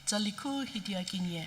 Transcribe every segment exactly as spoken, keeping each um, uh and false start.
Tsali khu hidia kenie.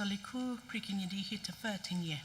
Salikhu Krikini di hie thepfü thenie.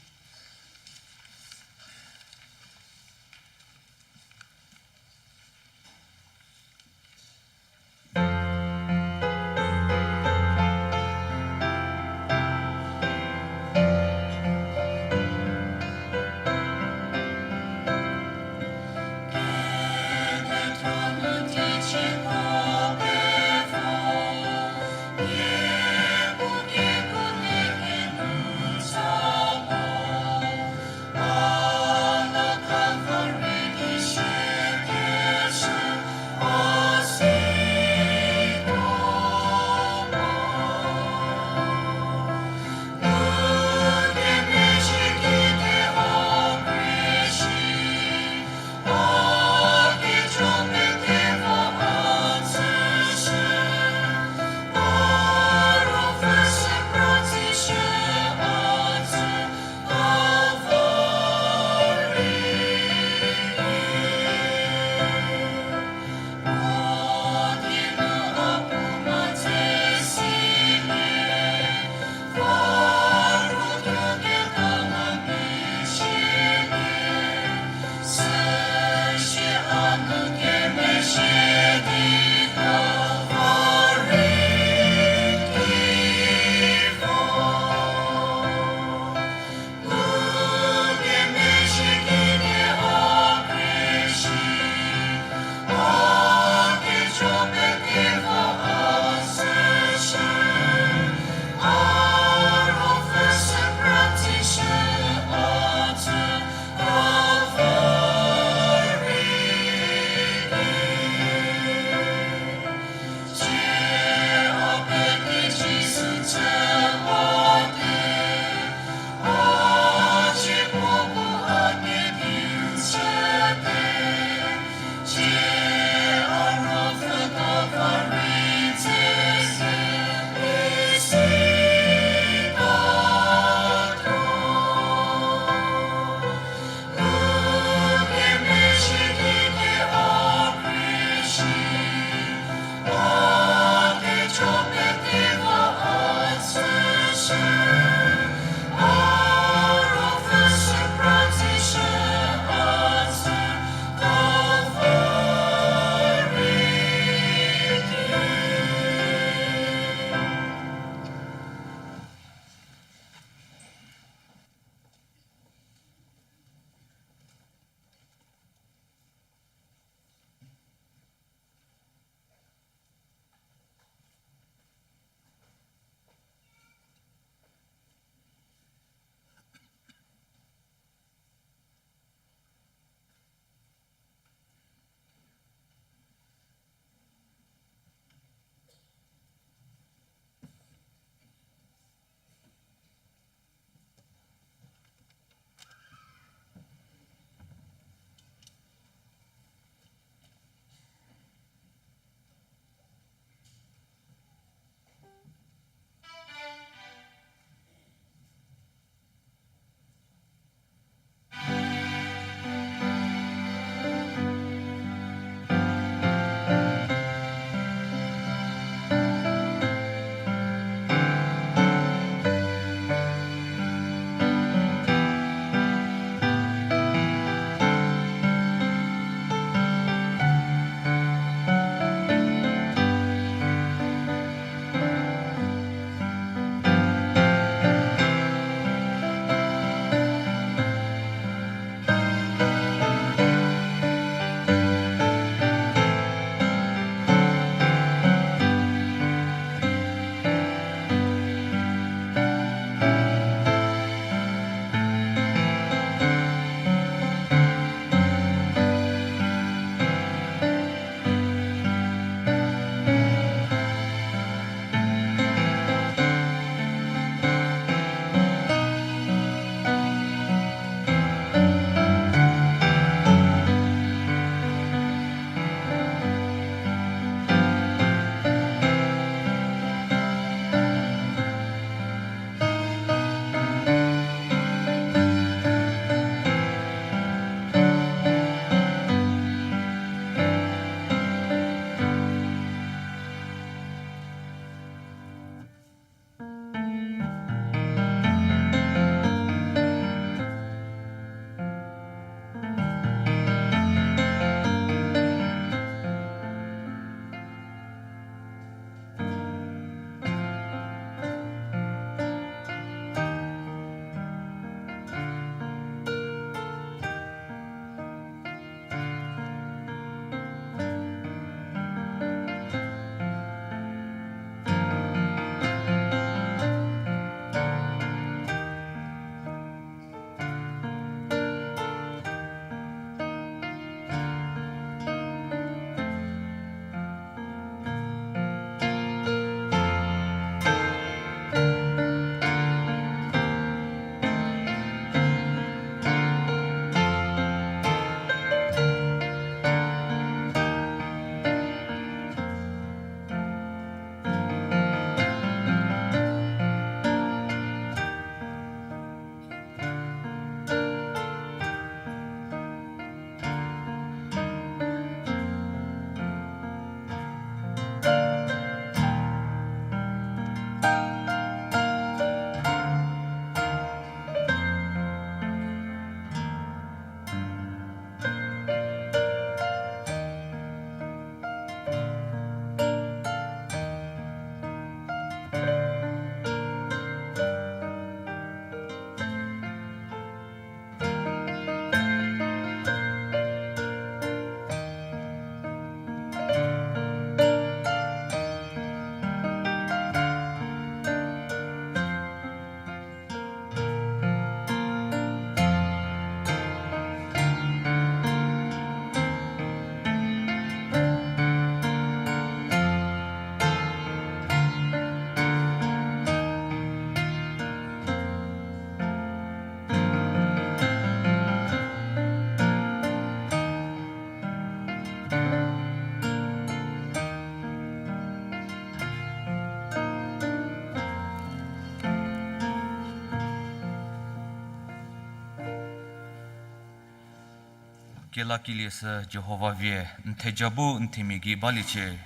Kelakelie sü Jihova vie, n theja bu n themia gei baliecie.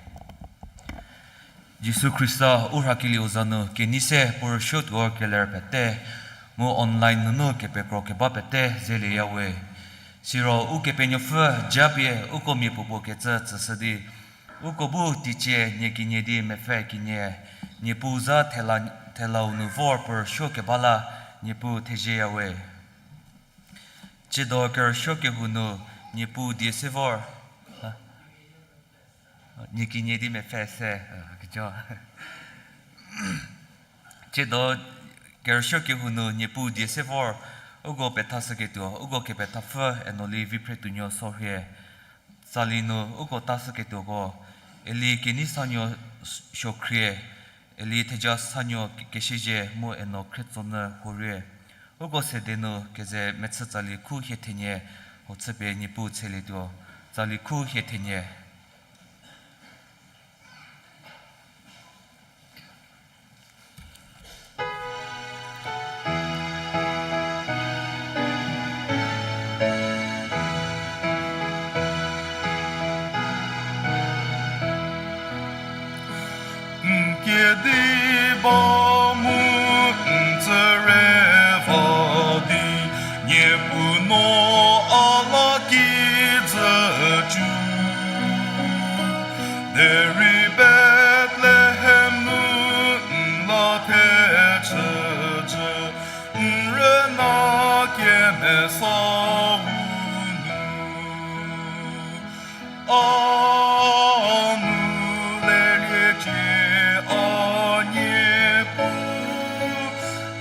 Jisu Khrista u rhakelieu za nu kenei se puo rüsuotuo keler pete, mu online nunu kepekro keba pete zelieyawe. Siro Ukepenuopfü japie uko miapuopuo kecü tsüshü di, uko bu teicie nie kenie di mepfü kenie, Niepuu za thela, thelau nu vor puo rüsuo keba la, Niepuu thezieyawe. Tsiedo kerüsuo kehou nu Niepuu die se vor. Nie kenie di mepfü se, a, kejo. Tsiedo kerüsuo kehou nu Niepuu die se vor, uko pethashüketuo uko kepethapfü Enoli Viphretuonuo Sorhie. Tsali nu uko tashüketuoko, Eli kenei sanuo Suokhrie, Eli theja sanuo Kesiezhie mu Eno Khrietsonyü Huorie. Uko sede nu keze mechü tsali khu hie thenie, hochüpie Niepuu tshelietuo, tsali khu hie thenie. N kedi ba mu n tsüre va di, Niepuu no a la kijü cü. Derei Bethlehem nu n la thechücü, n rüna kemesau nu. A nu leliecie a Niepuu,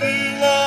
n la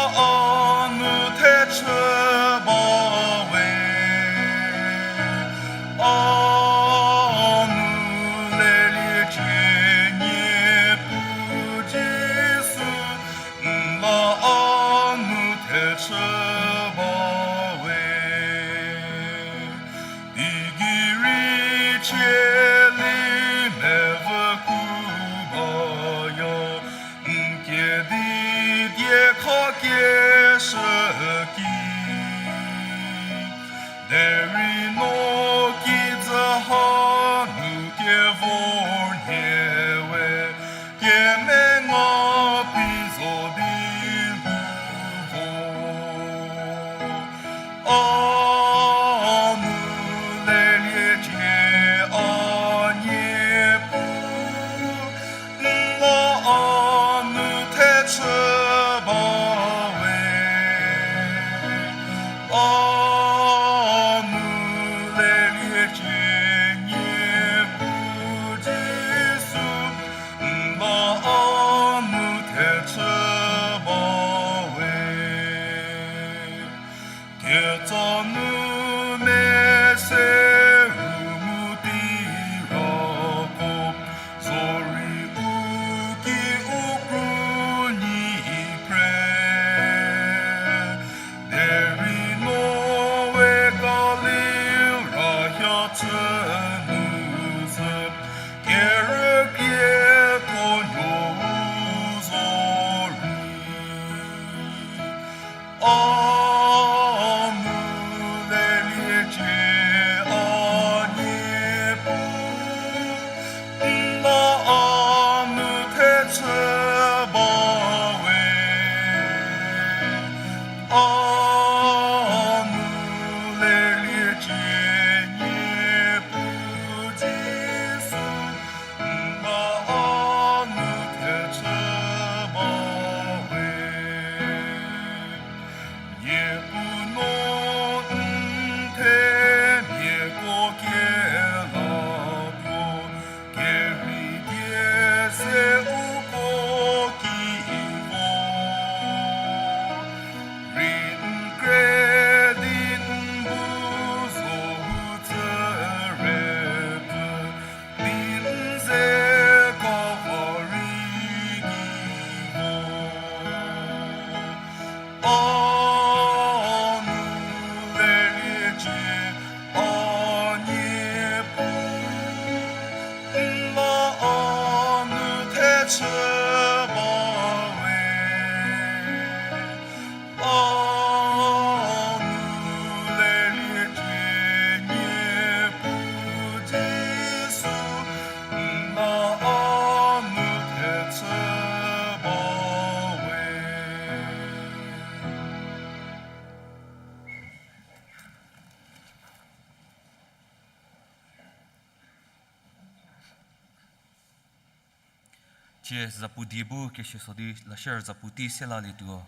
Cie zapu die bu keshie so di lasher zapu tei se lalietuo.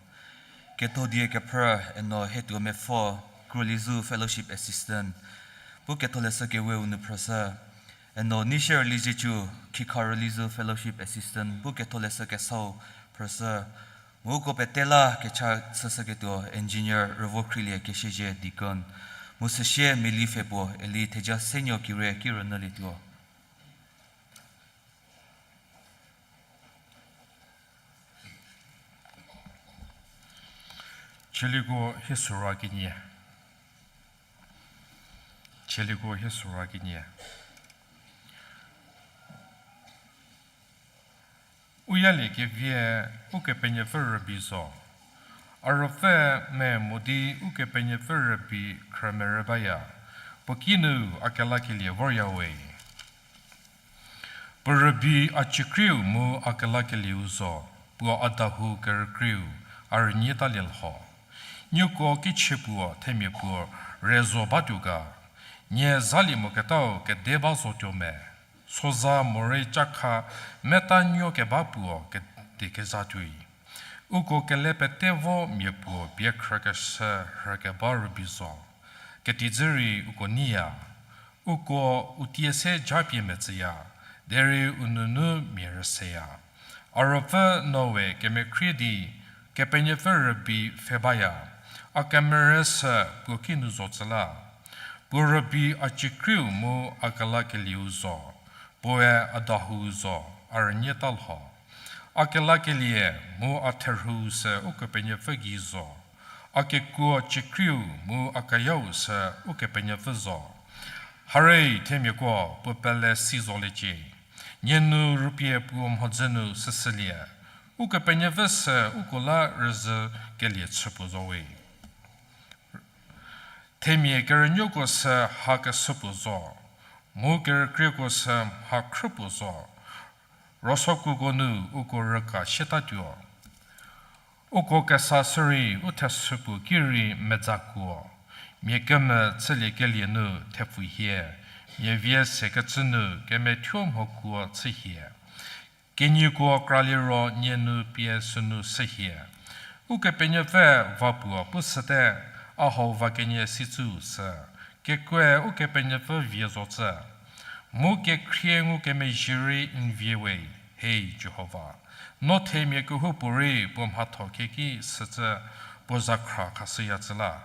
Ketho die kephrü, eno Hetuo Mepfo, Krolizu Fellowship Assistant, pu ketholeshü keweu nu phrüshü. Eno Neisher Liezietsu, Khikha Rülizu Fellowship Assistant, pu ketholeshü kesau phrüshü. Mu uko pete la kecha chüshüketuo Engineer Rüvokhrilie Keshezhie Deacon, mu süsie Meli Pfhepuo, eli theja senuo kire ki rünyülietuo. Chieliko hie sura kenie. Chieliko hie sura kenie. U yalie kevie Ukepenuopfü rübei zo. A ruopfü me mo di Ukepenuopfü rübei khrümerü baya, puo kinu a kelakelie vorya we. Puo rübei a ciekrieu mu a kelakelieu zo, puo a dahou kerükrieu a rünyietalie lho. Nieko kichie puo themia puo re zo batuo ga? Nie zalie moketau kede ba zotuo me? Soza morei cakha meta nuo keba puo kede kezatuoi. Uko kele pete vo mia puo bie khrükeshü rhükeba rübei zo. Ketidzü rei uko neiya. Uko u tie se japie metsüya, derei u nunu mia rüseya. A ruopfü Noe kemekhrie di Kepenuopfü rübei pfhe baya, a kemerü sü puo kinu zotsü la. Puo rübei a ciekrieu mu a kelakelieu zo, puoe a dahou zo, a rünyieta lho. A kelakelie mu a therhu sü Ukepenuopfü gei zo. A kekuo ciekrieu mu a kayau sü Ukepenuopfü zo. Harei themiako puo pele si zoliecie. Nie nu rupie puo mhodzü nu süsülie. Ukepenuopfü sü uko la rüzhükelie chü puo zo we. Themia kerünuoko sü ha keshü puo zo, mu kerükrieko sü mha khrü puo zo. Rosokuko nu uko rüka siatatuo. Uko kesa shürei u thesü puo ki rei medzakuo, mia kemvü chüliekelie nu thepfu hie, mia vie sekecü nu kemethuo mhokuo chü hie. Kenieko kraliero nie nu pie sünu shü hie. Ukepenuopfü va puo pu shüte, a hau va kenie sicü sü, kekuoe Ukepenuopfü vie zocü. Mu kekhrie ngukemezhie rei n vie we, hei Jihova. No themia kehoupuorei puo mhatho keki sücü puo zakhra khashüyacü la.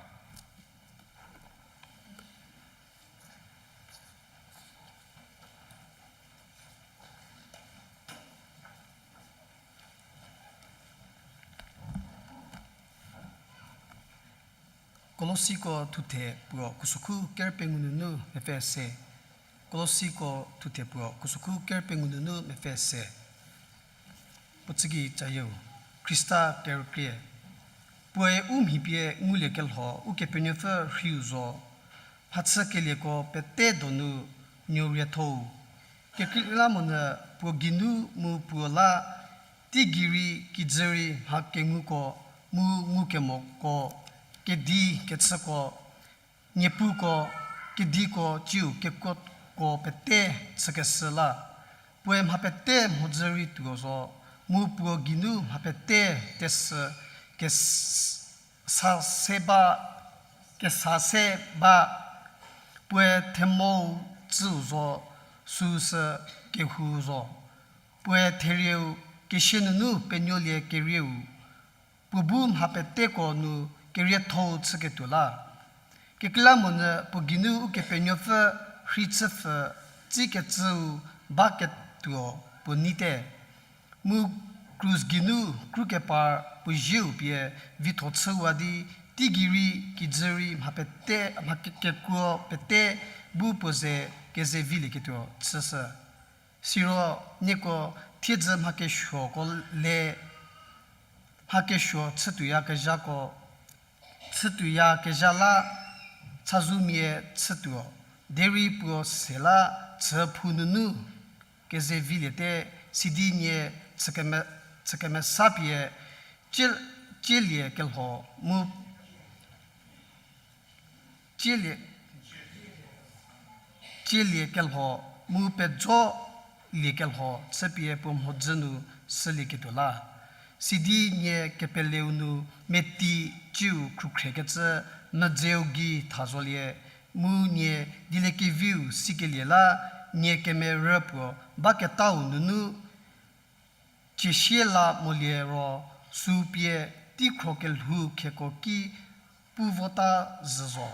Kolosiko thuthe puo khusokhu ker pengou nunu mepfü se. Kolosiko thuthe puo khusokhu ker pengou nunu mepfü se. Puo tsüki cayeu, Khrista kerükrie. Puoe u mhi pie nguliekelho Ukepenuopfü rhiu zo, mhachükelieko pete donu nuo riethou. Kekreilamonyü puo geinu mu puo la teigei rei kijü rei mha kenguko mu ngukemoko, kedi kechüko, niepuko, kediko tsiu kekuoko pete chükeshü la. Puoe mha pete mhodzü rei tuo zo, mu puo geinu mha pete tesü kes-, sa se ba, kesa se ba. Puoe themou tsüu zo, süu sü kehou zo. Puoe therieu kesie nunu penuolie kerieu, puo bu mha peteko nu keriethou chüketuo la. Kekreilamonyü puo geinu Ukepenuopfü rhei chüpfü tsikecüu baketuo puo neite. Mu krus geinu krukepar puo zieu pie vitho chüwa di, teigei rei kijü rei mha pete, mha ke-, kekuo pete bu puo ze kezevilieketuo chüshü. Siro nieko thiedzü mha kesuoko le, mha kesuo chütuoyakezhako, chütuoyakezha la chazumia chütuo, derei puo se la chüphou nunu kezeviliete, sidi nie chükeme-, chükemesa pie cie-, cielie kelho mu cielie, cielie kelho mu pejo lie kelho chüpie puo mhodzü nu shülieketuo la. Sidi nie kepeleu nu meti ciu khrükhrekecü medzeu gei tha zolie, mu nie dieliekeviu sikelie la, nie kemerü puo baketau nunu ciesie la molie ro, sü pie teikhro kelhou kheko ki pu vota zhü zo.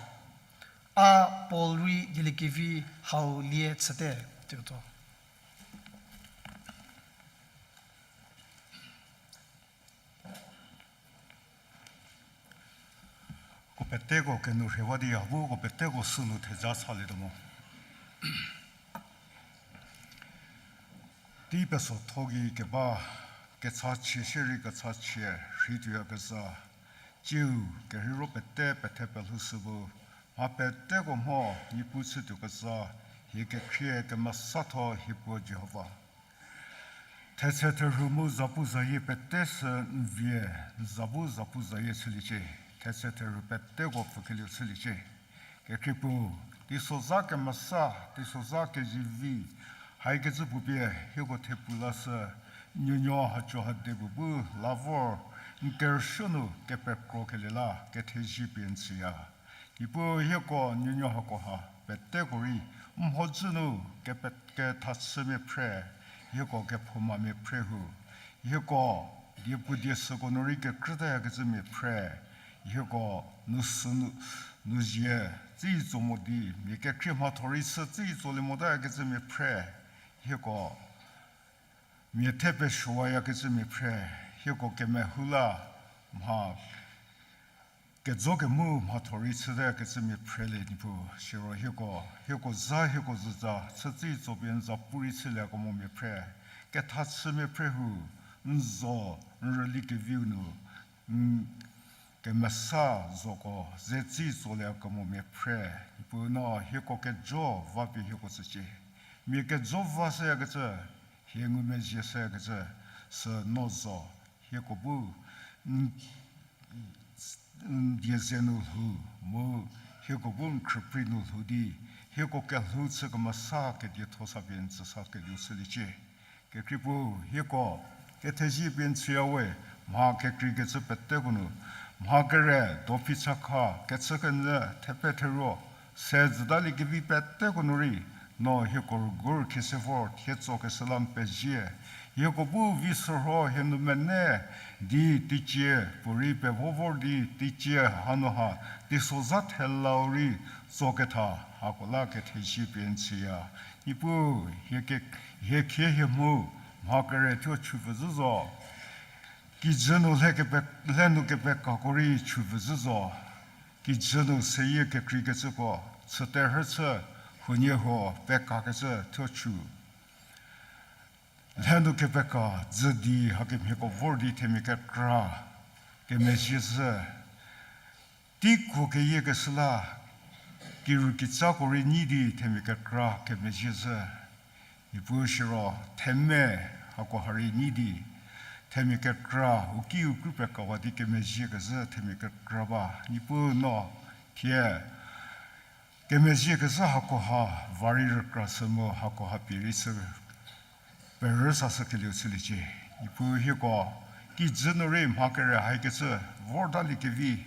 A Paul rei dieliekevi hau lie chüte. Uko peteko kenu rhewa di ya bu uko peteko sünu theja salietuo mo. Tei pesotho gei keba kechachie shierei kechachie rheituoyakezha, ciu kerheiro pete pethe pelhou sü bu, mha peteko mho Niepuu chütuokezha, hie kekhrie kemesatho hie puo Jihova. Thetse therhu mu zapuzayie pete sü n vie, n za bu zapuzayie chüliecie. Thetse therhu peteko pfükelieu chüliecie. Kekhrie Puo, teisozha kemesa, teisozha kezivi, haikecü puo pie hieko thepu lashü, nuonuo haco hade puo bu la vor, n kerüsuo nu kepekrokelie la kethezie pie n tsüya. Niepuu hieko nuonuo hakoha peteko rei, mhodzü nu kepe-, kethachümia phre, hieko kephoumamia phre hu, hieko diepu die süko nu rei kekrütayakecümia phre, hieko nu sü nu, nu zie, tsitso mo di, mia kekhrie mhatho rei chü tsitsolie motayakecümia phre, hieko mia the pesuowayakecümia phre, hieko kemehou la, mha kejo kemu mhatho rei chütayakecümia phre le Niepuu, siro hieko, hieko za hieko zütsa chü tsitso pie n za pu rei chülie kemomia phre, kethachümia phre hu, n zo, n rüli keviu nu, n kemesa zoko ze tsitsolie kemomia phre, Niepuu no hieko kejo va pie hieko tsücie. Mia kejo va shüyakecü, hie ngumezhie shüyakecü, sü no zo, hieko bu, n n die ze nu lhou, mu hieko bu n khrüprei nu lhou di, hieko kelhou chü kemesa kedietho sa pie n tsüsa kelieu chüliecie. Kekhrie Puo, hieko kethezie pie n tsüya we, mha kekreikecü peteko nu, mha kere, dophi chakha, kechükenyü, thepe theruo, se zütaliekevi peteko nu rei, no hieko rügur khise vor thie tsokeshü la n pezie. Hieko bu vi sürho hie nu mene di teicie puorei pevo vor di teicie hanu ha teisozha thelau rei tsoketha hako la kethezie pie n tsüya. Niepuu, hie ke-, hie khie hie mhu mha kere thuo chüpfü zhü zo. Kijü nu lhe kepe-, lhe nu kepekako rei chüpfü zhü zo. Kijü nu seyie kekreikecüko, chüterhü chü, huoniehuo pekakecü thuo chü. Lhe nu kepeka, dzü di hakemhieko vor di themia kekra kemezhie zhü. Teiko keyiekeshü la, kiru kitsako rei nyi di themia kekra kemezhie zhü. Niepuu siro, theme hako ha rei nyi di, themia kekra, u ki u krü pekawa di kemezhiekezhü themia kekra ba. Niepuu no, thie, kemezhiekezhü hakoha, va rei rükrashü mu hakoha pie rei chü perü sashükelieu chüliecie. Niepuu hieko, kijü nu rei mha kere haikecü, vortaliekevi,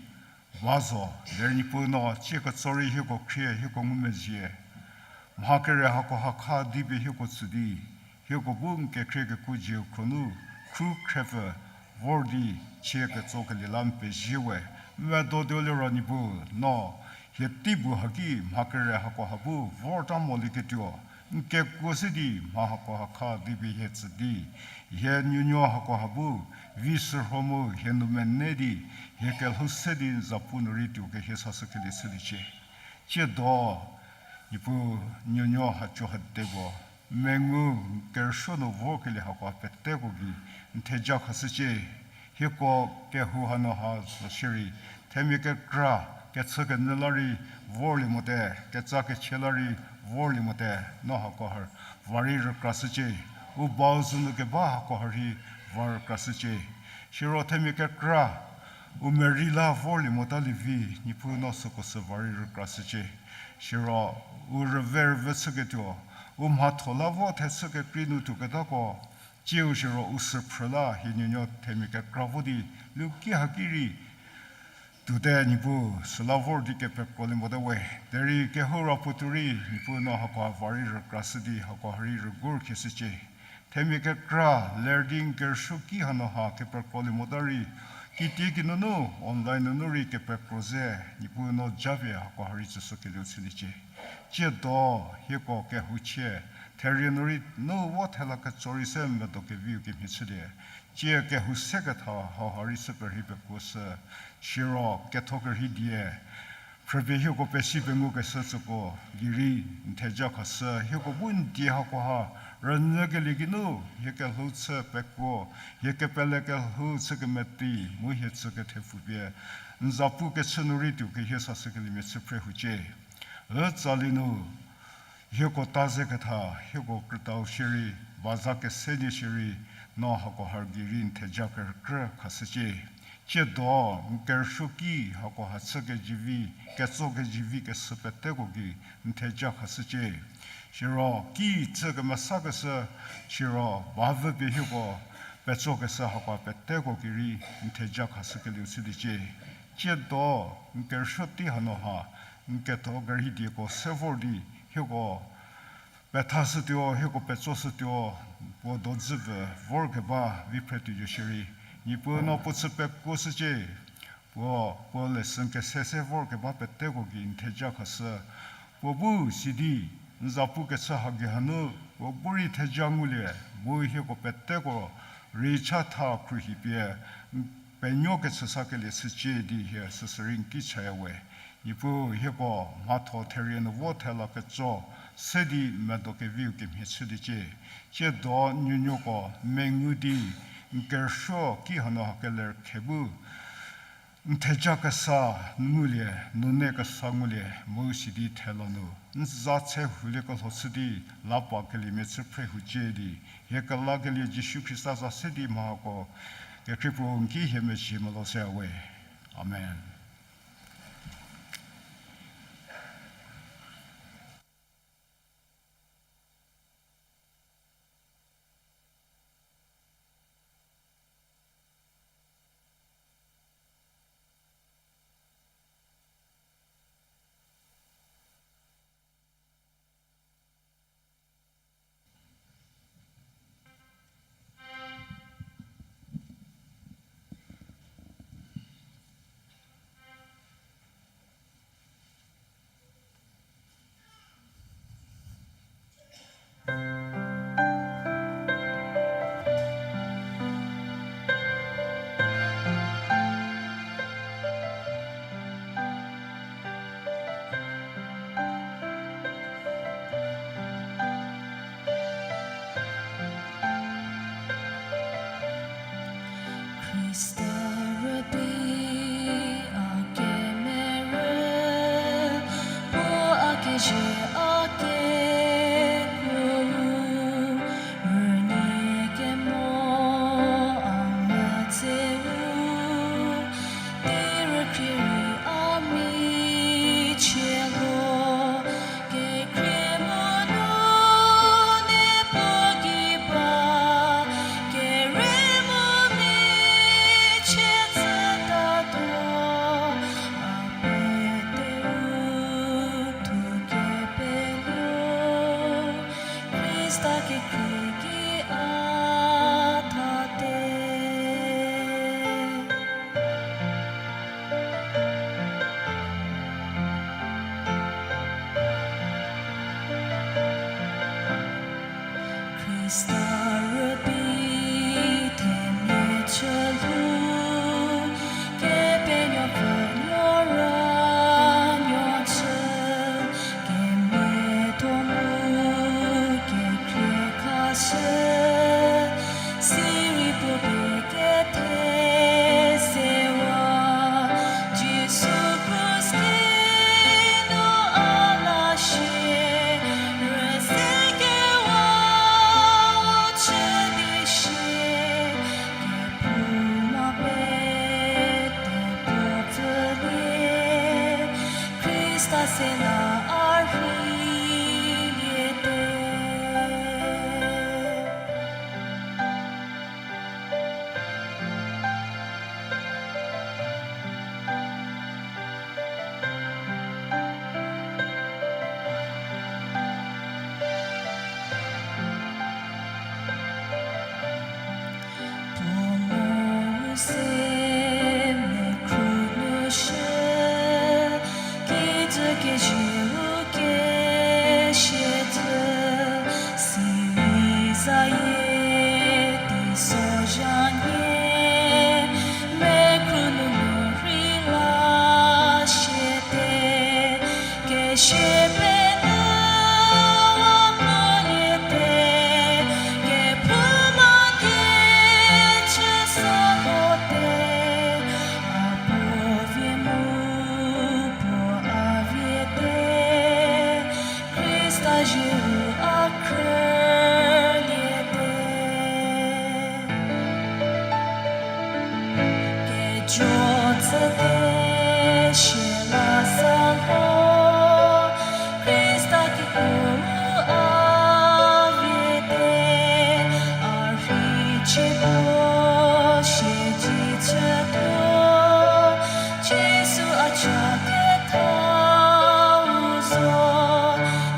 ba zo, derei Niepuu no, cie ketso rei hieko khrie, hieko ngumezhie. Mha kere hakoha kha di pie hieko tsü di, hieko bu n kekhrie kekuo dzie khro nu, khru khrepfü, vor di, cie ketsokelie la n pezie we, medo tuo liro Niepuu no, hie tei bu haki mha kere hakoha bu vorta molieketuo, n kekuo se di mha hakoha kha di pie hie tsü di, hie nuonuo hakoha bu, vi sürho mu hie nu mene di, hie kelhou se di n za pu nu rei tuo kehie sashükelie chüliecie. Tsiedo, Niepuu nuonuo haco hadeko, mengu kerüsuo nu vorkelie hako peteko gei, n theja khashücie, hieko kehou hanu ha zo shierei, themia kekra, kechükenyü la rei vorlie mote, ketsa kechie la rei vorlie mote, no hakoha va rei rükrashücie, u bau zünu keba hakoha rei va rükrashücie. Siro themia kekra, u merei la vorlie motalievi, Niepuu no süko sü va rei rükrashücie. Siro, u rüve rüve chüketuo, u mhatho la vo thechü kekrei nu tuoketako, Tsiu siro u sü phrü la hie nuonuo themia kekra vo di, luki haki rei, tuote Niepuu süla vor di kepekrolie mote we. Derei kehou ra puo tuo rei, Niepuu no hakoha va rei rükrashü di, hakoha rei rügur khieshücie. Themia kekra ler di n kerüsuoki hanu ha kepekrolie mota rei, kitie kinunu online nunu rei kepekro ze, Niepuu no japie hakoha rei tsüshükelieu chüliecie. Tsiedo, hieko kehouchie, therie nu rei nu vo thela ketso rei se medo keviu kemhie chülie. Tsie kehou seketha hauha rei chü perhei pekuoshü, siro ketho kerhei die phrüpie hieko pesi pengukeshü tsüko gei rei n theja khashü, hieko bu n die hakoha rünyükelie geinu hie kelhou chü pekuo, hie kepele kelhou chü kemeti mu hie chü kethepfupie n zapu kechü nu rei tuo kehie sashükeliemia chü phre hucie. Ütsali nu hieko ta zeketha, hieko krütau shierei, ba za kese nie shierei, no hakoha gei rei n theja kerükrü khashücie. Tsiedo, n kerüsuoki hakoha chü kezivi, ketso kezivi keshü peteko gei n theja khashücie. Siro ki chü kemesakeshü, siro ba vüpie hieko petsokeshü hakoha peteko gei rei n theja khashükelieu chüliecie. Tsiedo, n kerüsuo tei hanu ha n ketho kerhei dieko se vor di hieko pethashütuo, hieko petsoshütuo, puo dodzü pfü vorkeba vi phre tuoyo shierei, Niepuu no puo chü pekuoshücie. Puo, puo lesson kese se vorkeba peteko gei n theja khashü. Puo bu sidi n zapu kechü hagei hanu, puo bu rei theja ngulie, mu hieko peteko rei chatha khruohipie n penuo kechü sakelie shücie di hie süsü rei n ki chaya we. Niepuu hieko mhatho therie nu vo thela ketso se di medo keviu kemhie chüliecie. Tsiedo n nuonuoko mengu di n kerüsuo ki hanu ha keler khe bu n theja kesa ngulie, nune kesa ngulie, mu sidi thela nu n za chü hulie kelho chü di la pa keliemia chü phre hucie di, hie kelakelie Jisu Khrista za se di mha hako kekhrie puo n ki hie mezhie melo se we. Amen. Khrista rübei a kemerü, puo a kezhie a kekuo, rünie kemo a metseu, di rükrie rei a michie lo, kekhrie mu nune puo gei ba, kere mu michie tsütatuo, a peteu thu kepeluo, Khrista kekhrie ki a thate. Khrista rübei themia chü lhou, Kepenuopfü nuo rünuo chü, kemiatho mu kekhrie khashü, sirei puo pie kethe sewa, Jisu krus ki nu a la shie, rüse kewa u chü di shie, kephouma pete puo pfülie, Khrista se la a rheiliete. Jotsüte shie la sa ho, Khrista kikru a vie te, a rheichie puo shie ji chütuo, Jisu a cha kethau zo,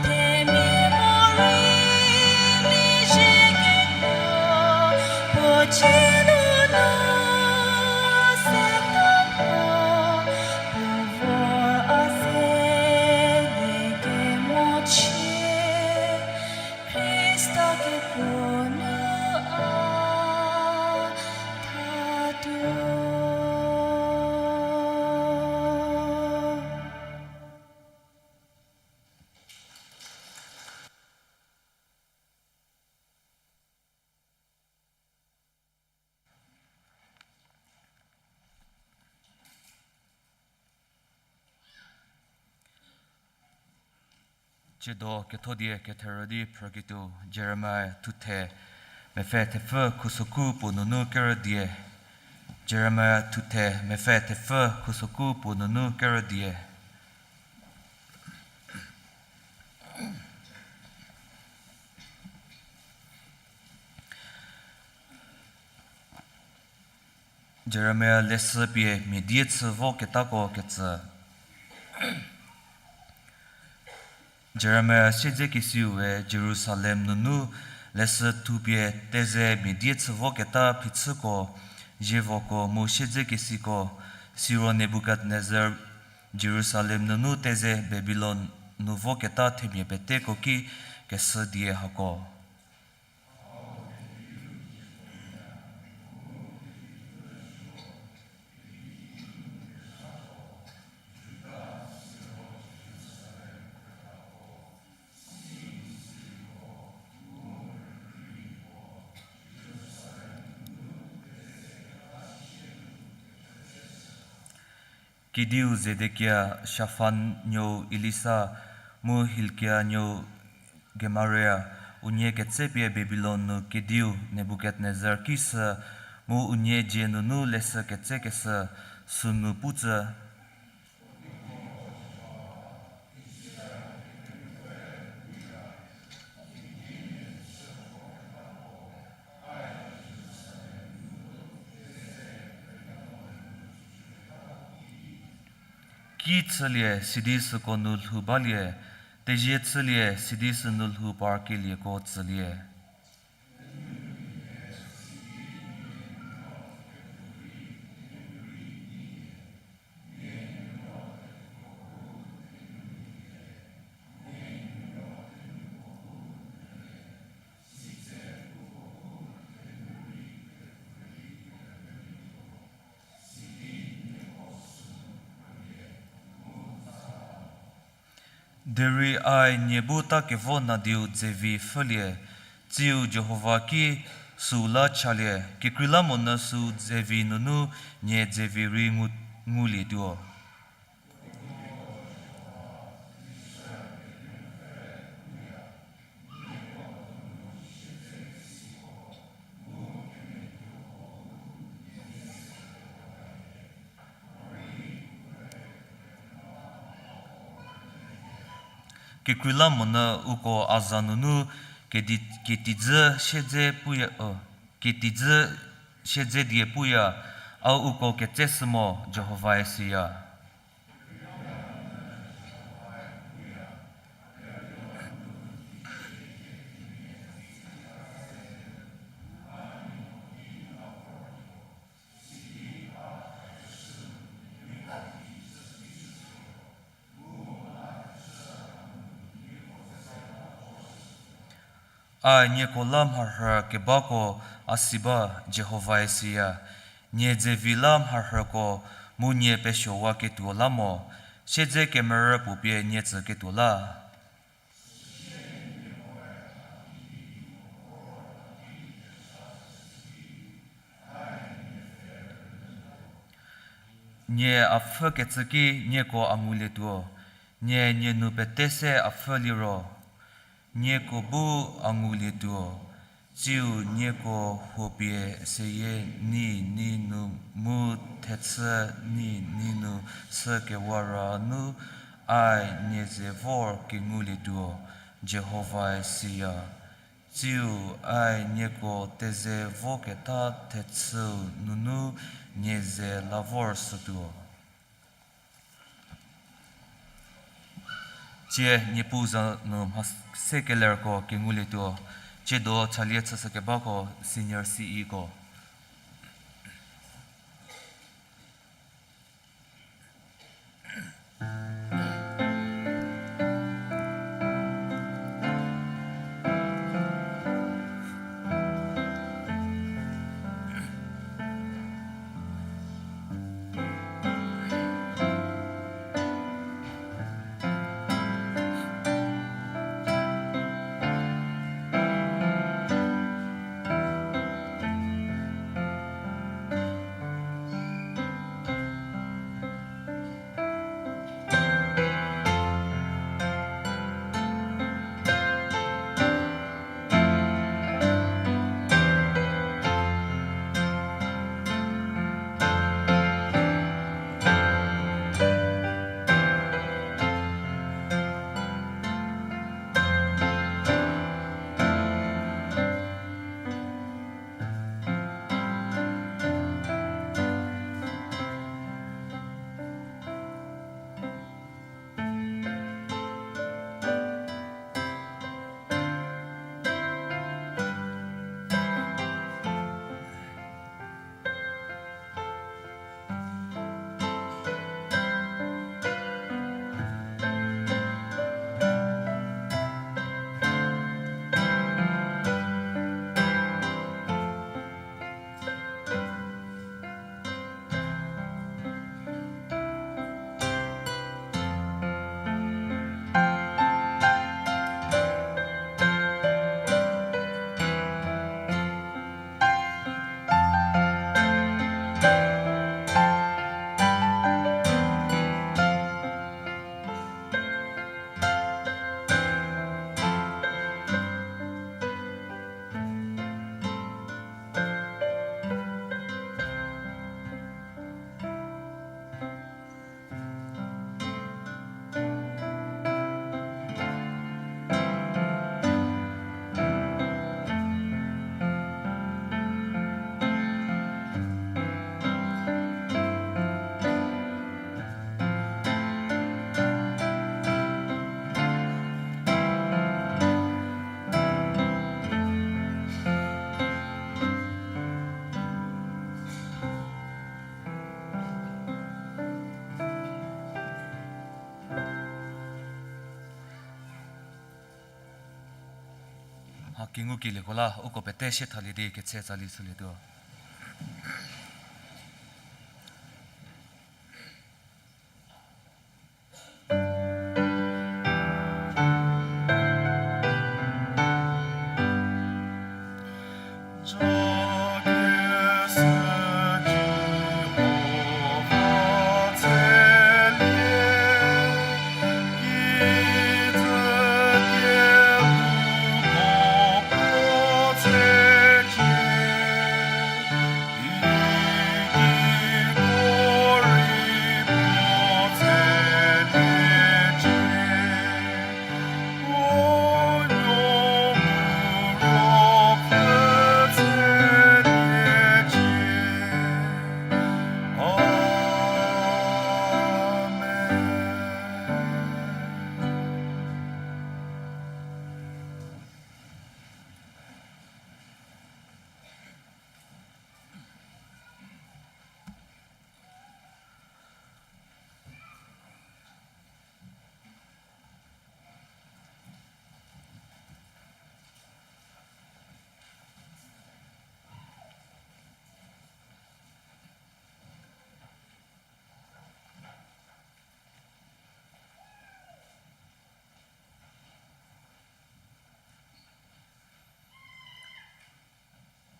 themia morei mezhie kekuo, puo cie nunu se ta ho, puo vor a ze nie kemochie, Khrista kekuo nu a thatuo. Tsiedo ketho die ketherü di phrüketuo Jeremia thuthe mepfü thepfü khusoku puo nunu kerü die. Jeremia thuthe mepfü thepfü khusoku puo nunu kerü die. Jeremia leshü pie mia die chü voketako kecü. Jeremia siedzekesiu we Jerusalem nunu leshü thupie teze mia die chü voketa phichüko, zievoko mu siedzekesiko, siro Nebukadnezar Jerusalem nunu teze Babilon nu voketa themia peteko ki keshü die hako. Kediu Zedekia, Shaphan nuou Elisa, mu Hilkia nuou Gemaria, unie ketsepie Babilon nu kediu Nebukadnezar ki sü, mu unie dzie nunu leshü ketsekeshü sünu putsü. Ki chülie sidi süko nu lhou balie, tezie chülie sidi sünu lhou par kelieko tsülie. Derei a nie bu ta kevo nadiu dzevi pfhülie, tsiu Jihova ki süu la chalie, kekreilamonyü süu dzevi nunu nie dzevi rei ngu, ngulietuo. Kekreilamonyü uko a za nunu kedi-, ketijü siedze puya, o, ketijü siedze die puya, a uko ketseshü mo, Jihovae siya. A nieko la mharhü kebako a si ba, Jihovae siya. Nie dzevi la mharhüko mu nie pesuowaketuo la mo, siedze kemerü puo pie nie tsüketuo la. Nie a pfhükecü ki nieko a ngulietuo, nie nie nu pete se a pfhü liro, nieko bu a ngulietuo, Tsiu nieko huopie seyie ni ni nu mu thechü ni ni nu sü kewa ra nu, ai nie ze vor kengulietuo, Jihovae siya. Tsiu ai nieko teze voketa thechüu nunu nie ze la vor shütuo. Tsie Niepuu za nu mha se kelerko kengulietuo, tsiedo chalie chüshükebako senior C E ko. Ha kengukelieko la uko pete sie thalie di ketse tsali shülietuo.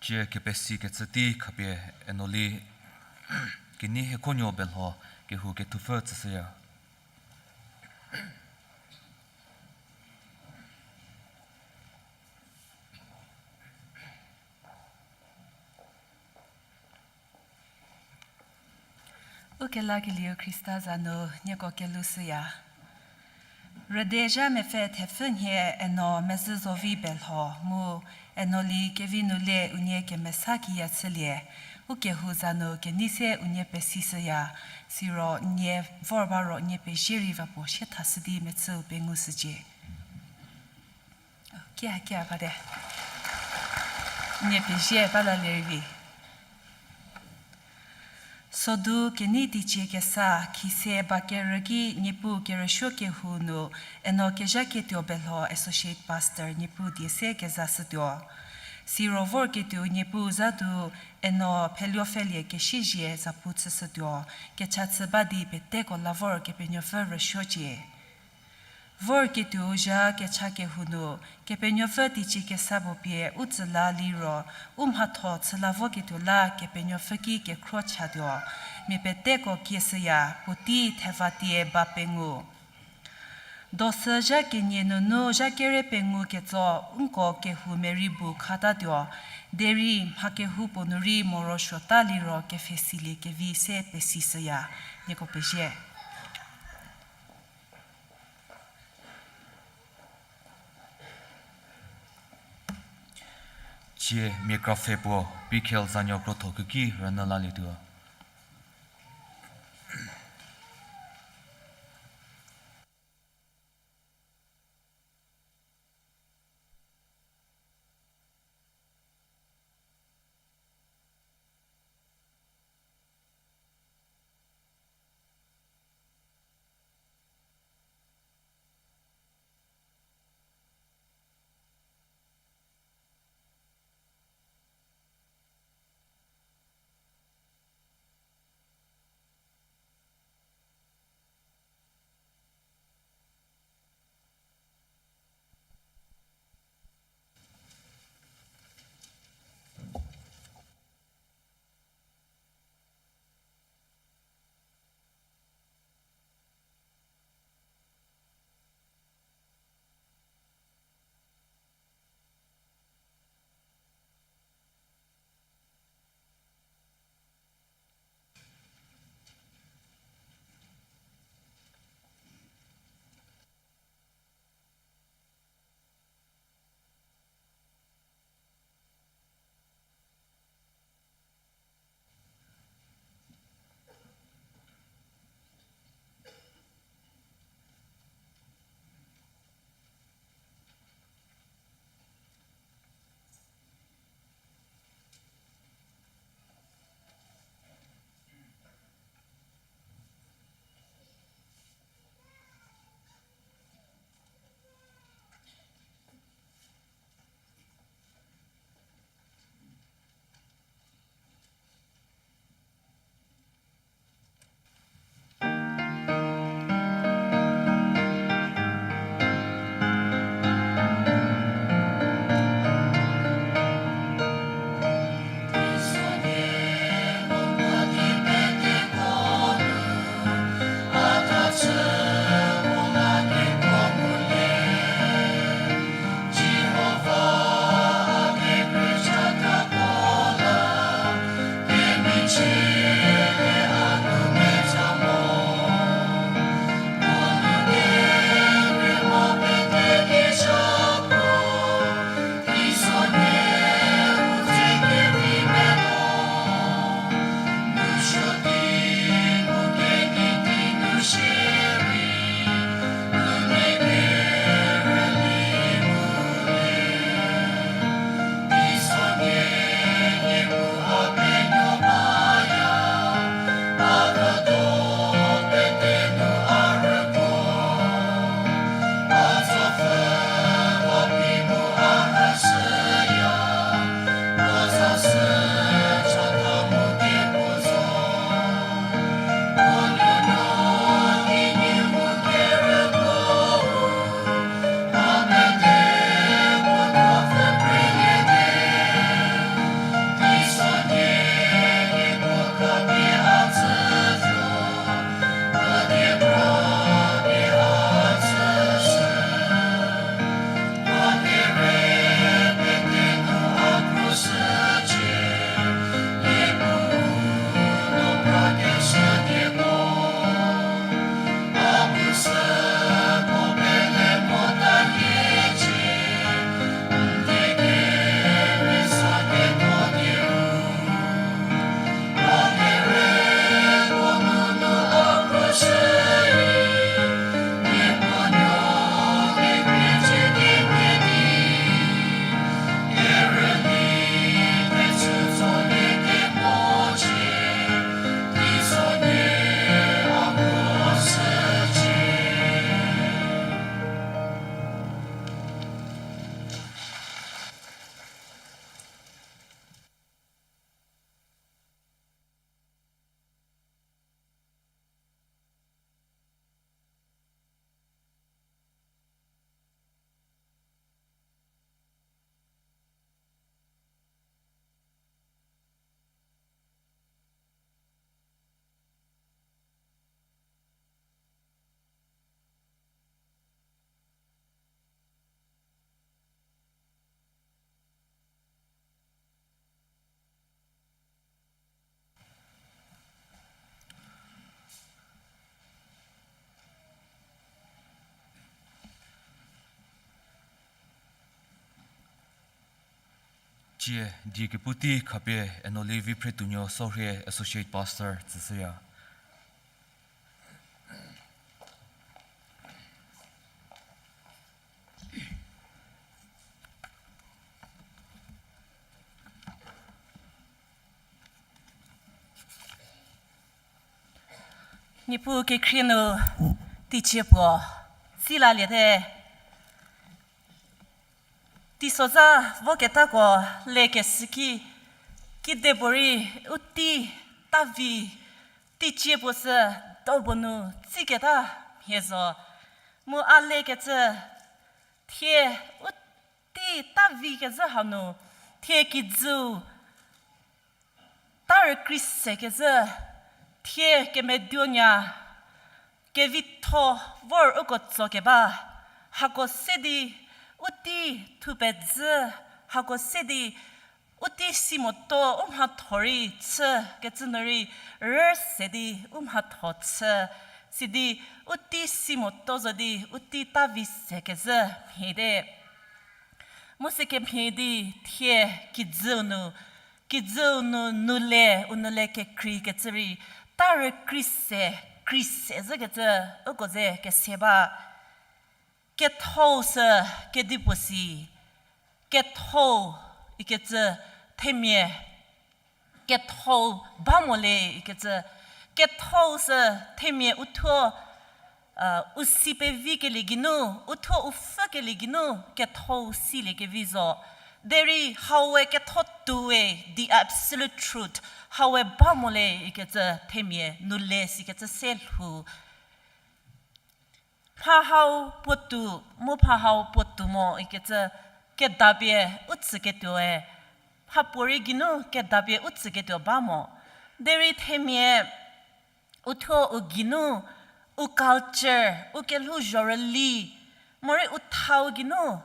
Tsie kepesi kecü tei khapie Enoli kenei hiekhonuo belho kehou kethupfü tsüshüya. Ukelakelieu Khrista za nu nieko kelou shüya. Rüde zha mepfü thepfü nhie eno mezhü zovi belho mu eno li kevi nu le unie kemesa kiya chülie, ukehou za nu kenei se unie pesishüya, siro nie vor ba ro nie pezie rei va puo sie thashü di mechüu pengu shücie. Kia, kia, bate. Nie pezie ba la lerei vi. Sodu kenei teicie kesa, khise ba kerü ki Niepuu kerüsuo kehou nu, eno kezhaketuo belho Associate Pastor Niepuu die se kezashütuo. Siro vorketuo Niepuu zha du, eno pheluopfhülie kesizie zapu chüshütuo, kecha chü ba di peteko la vor Kepenuopfü rüsuocie. Vorketuo zha kecha kehou nu, Kepenuopfü teicie kesa puo pie u tsüla liro, u mhatho chü la voketuo la Kepenuopfü ki kekhro chatuo, mia peteko kieshüya, puotei theva tie ba pengu. Dosü zha kenie nunu zha kere pengu ketso, nko kehou merei bu khatatuo, derei mha kehoupuo nu rei morosuota liro kepfhesilie kevi se pesishüya, nieko pezie. Tsie mia krapfhe puo, Pikhel zanuo krotho keki rünyü lalietuo. Cie die kepu tei khapie Enoli Viphretuonuo Sorhie Associate Pastor tsüshüya. Niepuu kekhrie nu teicie puo tsilaliete. Teisozha voketako lekeshü ki, kidepuorei u tei tavi teicie puo sü dopuo nu tsiketa mhie zo. Mu a lekecü thie u tei tavi kezhü hanu, thie kijüu ta rükrei se kezhü, thie kemeduonya, kevitho vor uko tso keba, hako se di u tei thupedzü, hako se di u tei si motuo u mhatho rei chü kecü nu rei rü se di u mhatho chü, sidi u tei si motuo zo di u tei tavi se kezhü mhie te. Mu sükemhie di thie kijüu nu, kijüu nu nule, u nule kekrei kecü rei ta rükrei se, krei se zhükecü uko ze kese ba. Kethou sü kedipuo si, kethou ikecü themia, kethou ba mo le ikecü, kethou sü themia uthuo, u si pevikelie geinu, uthuo u pfhükelie geinu, kethou siliekevi zo. Derei hau we ketho tuo we, the absolute truth, hau we ba mo le ikecü themia nule sikecü se lhou. Mha hau puotou, mu mha hau puotou mo ikecü kedapie u tsüketuoe, mhapuorei geinu kedapie u tsüketuo ba mo. Derei themia uthuo u geinu, u culture, u kelhou zhorüli, morei u thau geinu,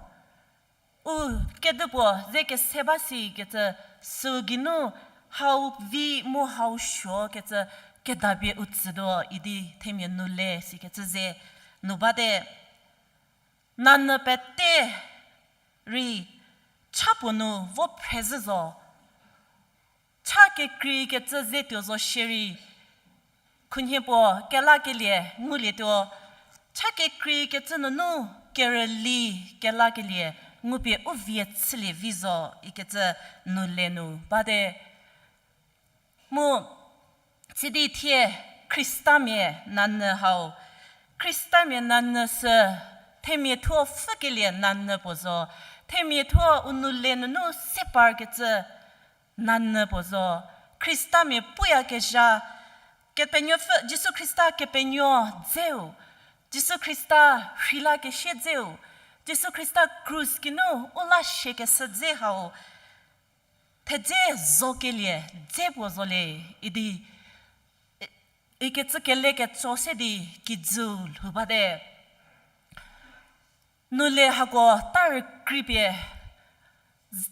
u kedipuo ze kese ba sikecü süu geinu, hau vi mu hau suo kecü kedapie u tsütuo idi themia nule sikecü ze nu bate. Nanyü pete rei cha puo nu vo phrezhü zo. Cha kekreikecü ze tuo zo shierei, khunhie puo kelakelie ngulietuo. Cha kekreikecü nunu kerüli kelakelie ngupie u vie chülie vi zo ikecü nule nu bate. Mu sidi thie Khristamia nanyü hau, Khristamia nanyü sü themia thuo pfhükelie nanyü puo zo, themia thuo u nule nunu se parkecü nanyü puo zo. Khristamia puyakezha, Kepenuopfü, Jisu Khrista Kepenuo dzeu, Jisu Khrista rheilakeshie dzeu, Jisu Khrista krus geinu u la shiekeshü dze hau, thedze zokelie dze puo zo le idi, ikecü kele ketso se di kijüu lhou bate. Nule hako ta rükreipie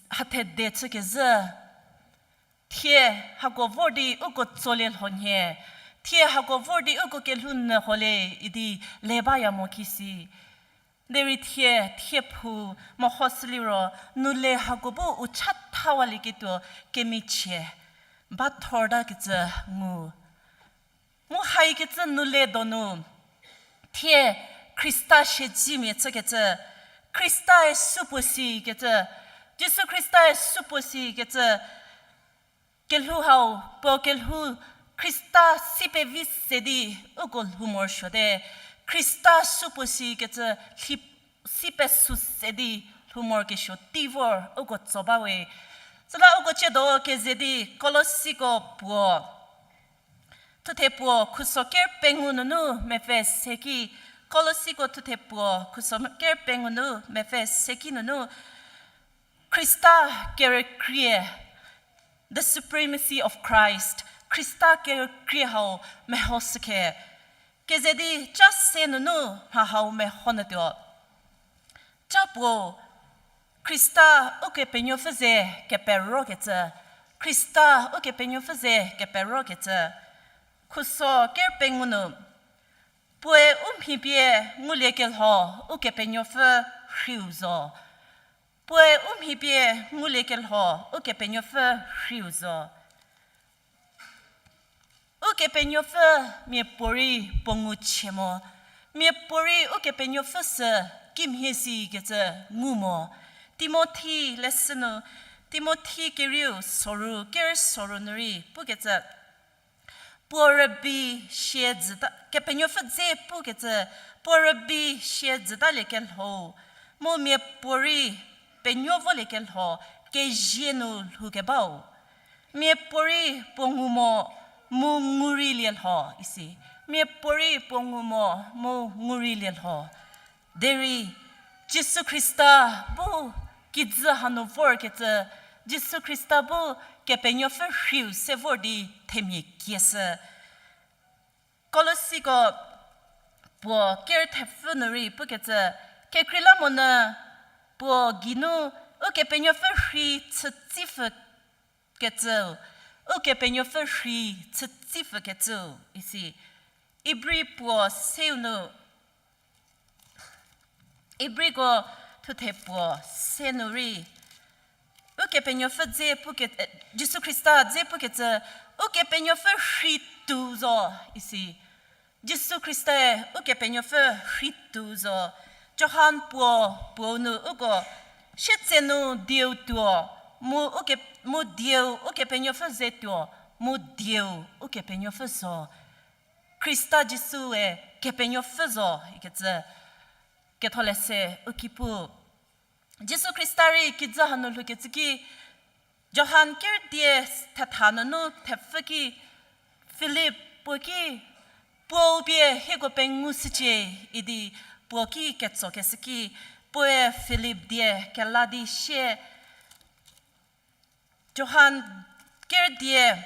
hathede chükezhü, thie hako vor di uko tsolie lho nhie, thie hako vor di uko kelhou nyü ho le idi le baya mo kisi. Derei thie, thie phu mehoshüliro, nule hako bu u chathawalieketuo kemichie ba thortakecü ngu. Mu haikecü nule donu, thie Khrista siedzimia chükecü, Khristae supuo sikecü, Jisu Khristae supuo sikecü, kelhou hau, puo kelhou, Khrista si pevi se di uko lhou morosuote, Khrista supuo sikecü, lhi si pesu se di lhou morokesuo tei vor uko tso bawe. Süla uko ciedo keze di Kolosiko puo thuthe puo khuso ker pengou nunu mepfü seki, Kolosiko thuthe puo khuso ker pengou nu mepfü seki nunu, Khrista kerükrie, the supremacy of Christ, Khrista kerükrie hau mehoshükhe. Keze di ca se nunu mha hau mehonuotuo. Ca puo, Khrista Ukepenuopfü ze keperokecü, Khrista Ukepenuopfü ze keperokecü, khuso ker pengou nu, puoe u mhi pie nguliekelho Ukepenuopfü rhiu zo. Puoe u mhi pie nguliekelho, Ukepenuopfü rhiu zo. Ukepenuopfü miapuorei puo ngu chie mo. Miapuorei Ukepenuopfü sü kimhie sikecü ngu mo. Timothi leshü nu, Timothi kerieu soru, ker soru nu rei pukecü, puo rübei sie dzüta, Kepenuopfü dze pukecü, puo rübei sie dzütaliekelho, mu miapuorei penuo voliekelho, kezie nu lhoukebau. Miapuorei puo ngu mo, mu ngu rei lielho, isi. Miapuorei puo ngu mo, mu ngu rei lielho. Derei, Jisu Khrista bu kijü hanu vorkecü, Jisu Khrista bu Kepenuopfü rhiu se vor di themia kieshü. Kolosiko puo ker thepfü nu rei pukecü, kekreilamonyü puo geinu Ukepenuopfü rhi chütsipfü kecüu, Ukepenuopfü rhi chütsipfü kecüu, isi. Ibri puo seu nu, Ibriko thuthe puo se nu rei, Ukepenuopfü dze puke-, eh, Jisu Khrista dze pukecü, Ukepenuopfü rhi tuo zo, isi. Jisu Khrista-e Ukepenuopfü rhi tuo zo. Johan puo, puo nu uko, sietsenu dieu tuo, mu uke-, mu dieu Ukepenuopfü ze tuo, mu dieu Ukepenuopfü zo. Khrista Jisue Kepenuopfü zo ikecü ketholeshü u ki pu. Jisu Khrista rei kijü hanu lhoukecü ki, Johan ker die thetha nunu thepfü ki, Filip puo ki, puou pie hieko pengu shücie idi puo ki ketsokeshü ki, puoe Filip die kela di sie, Johan ker die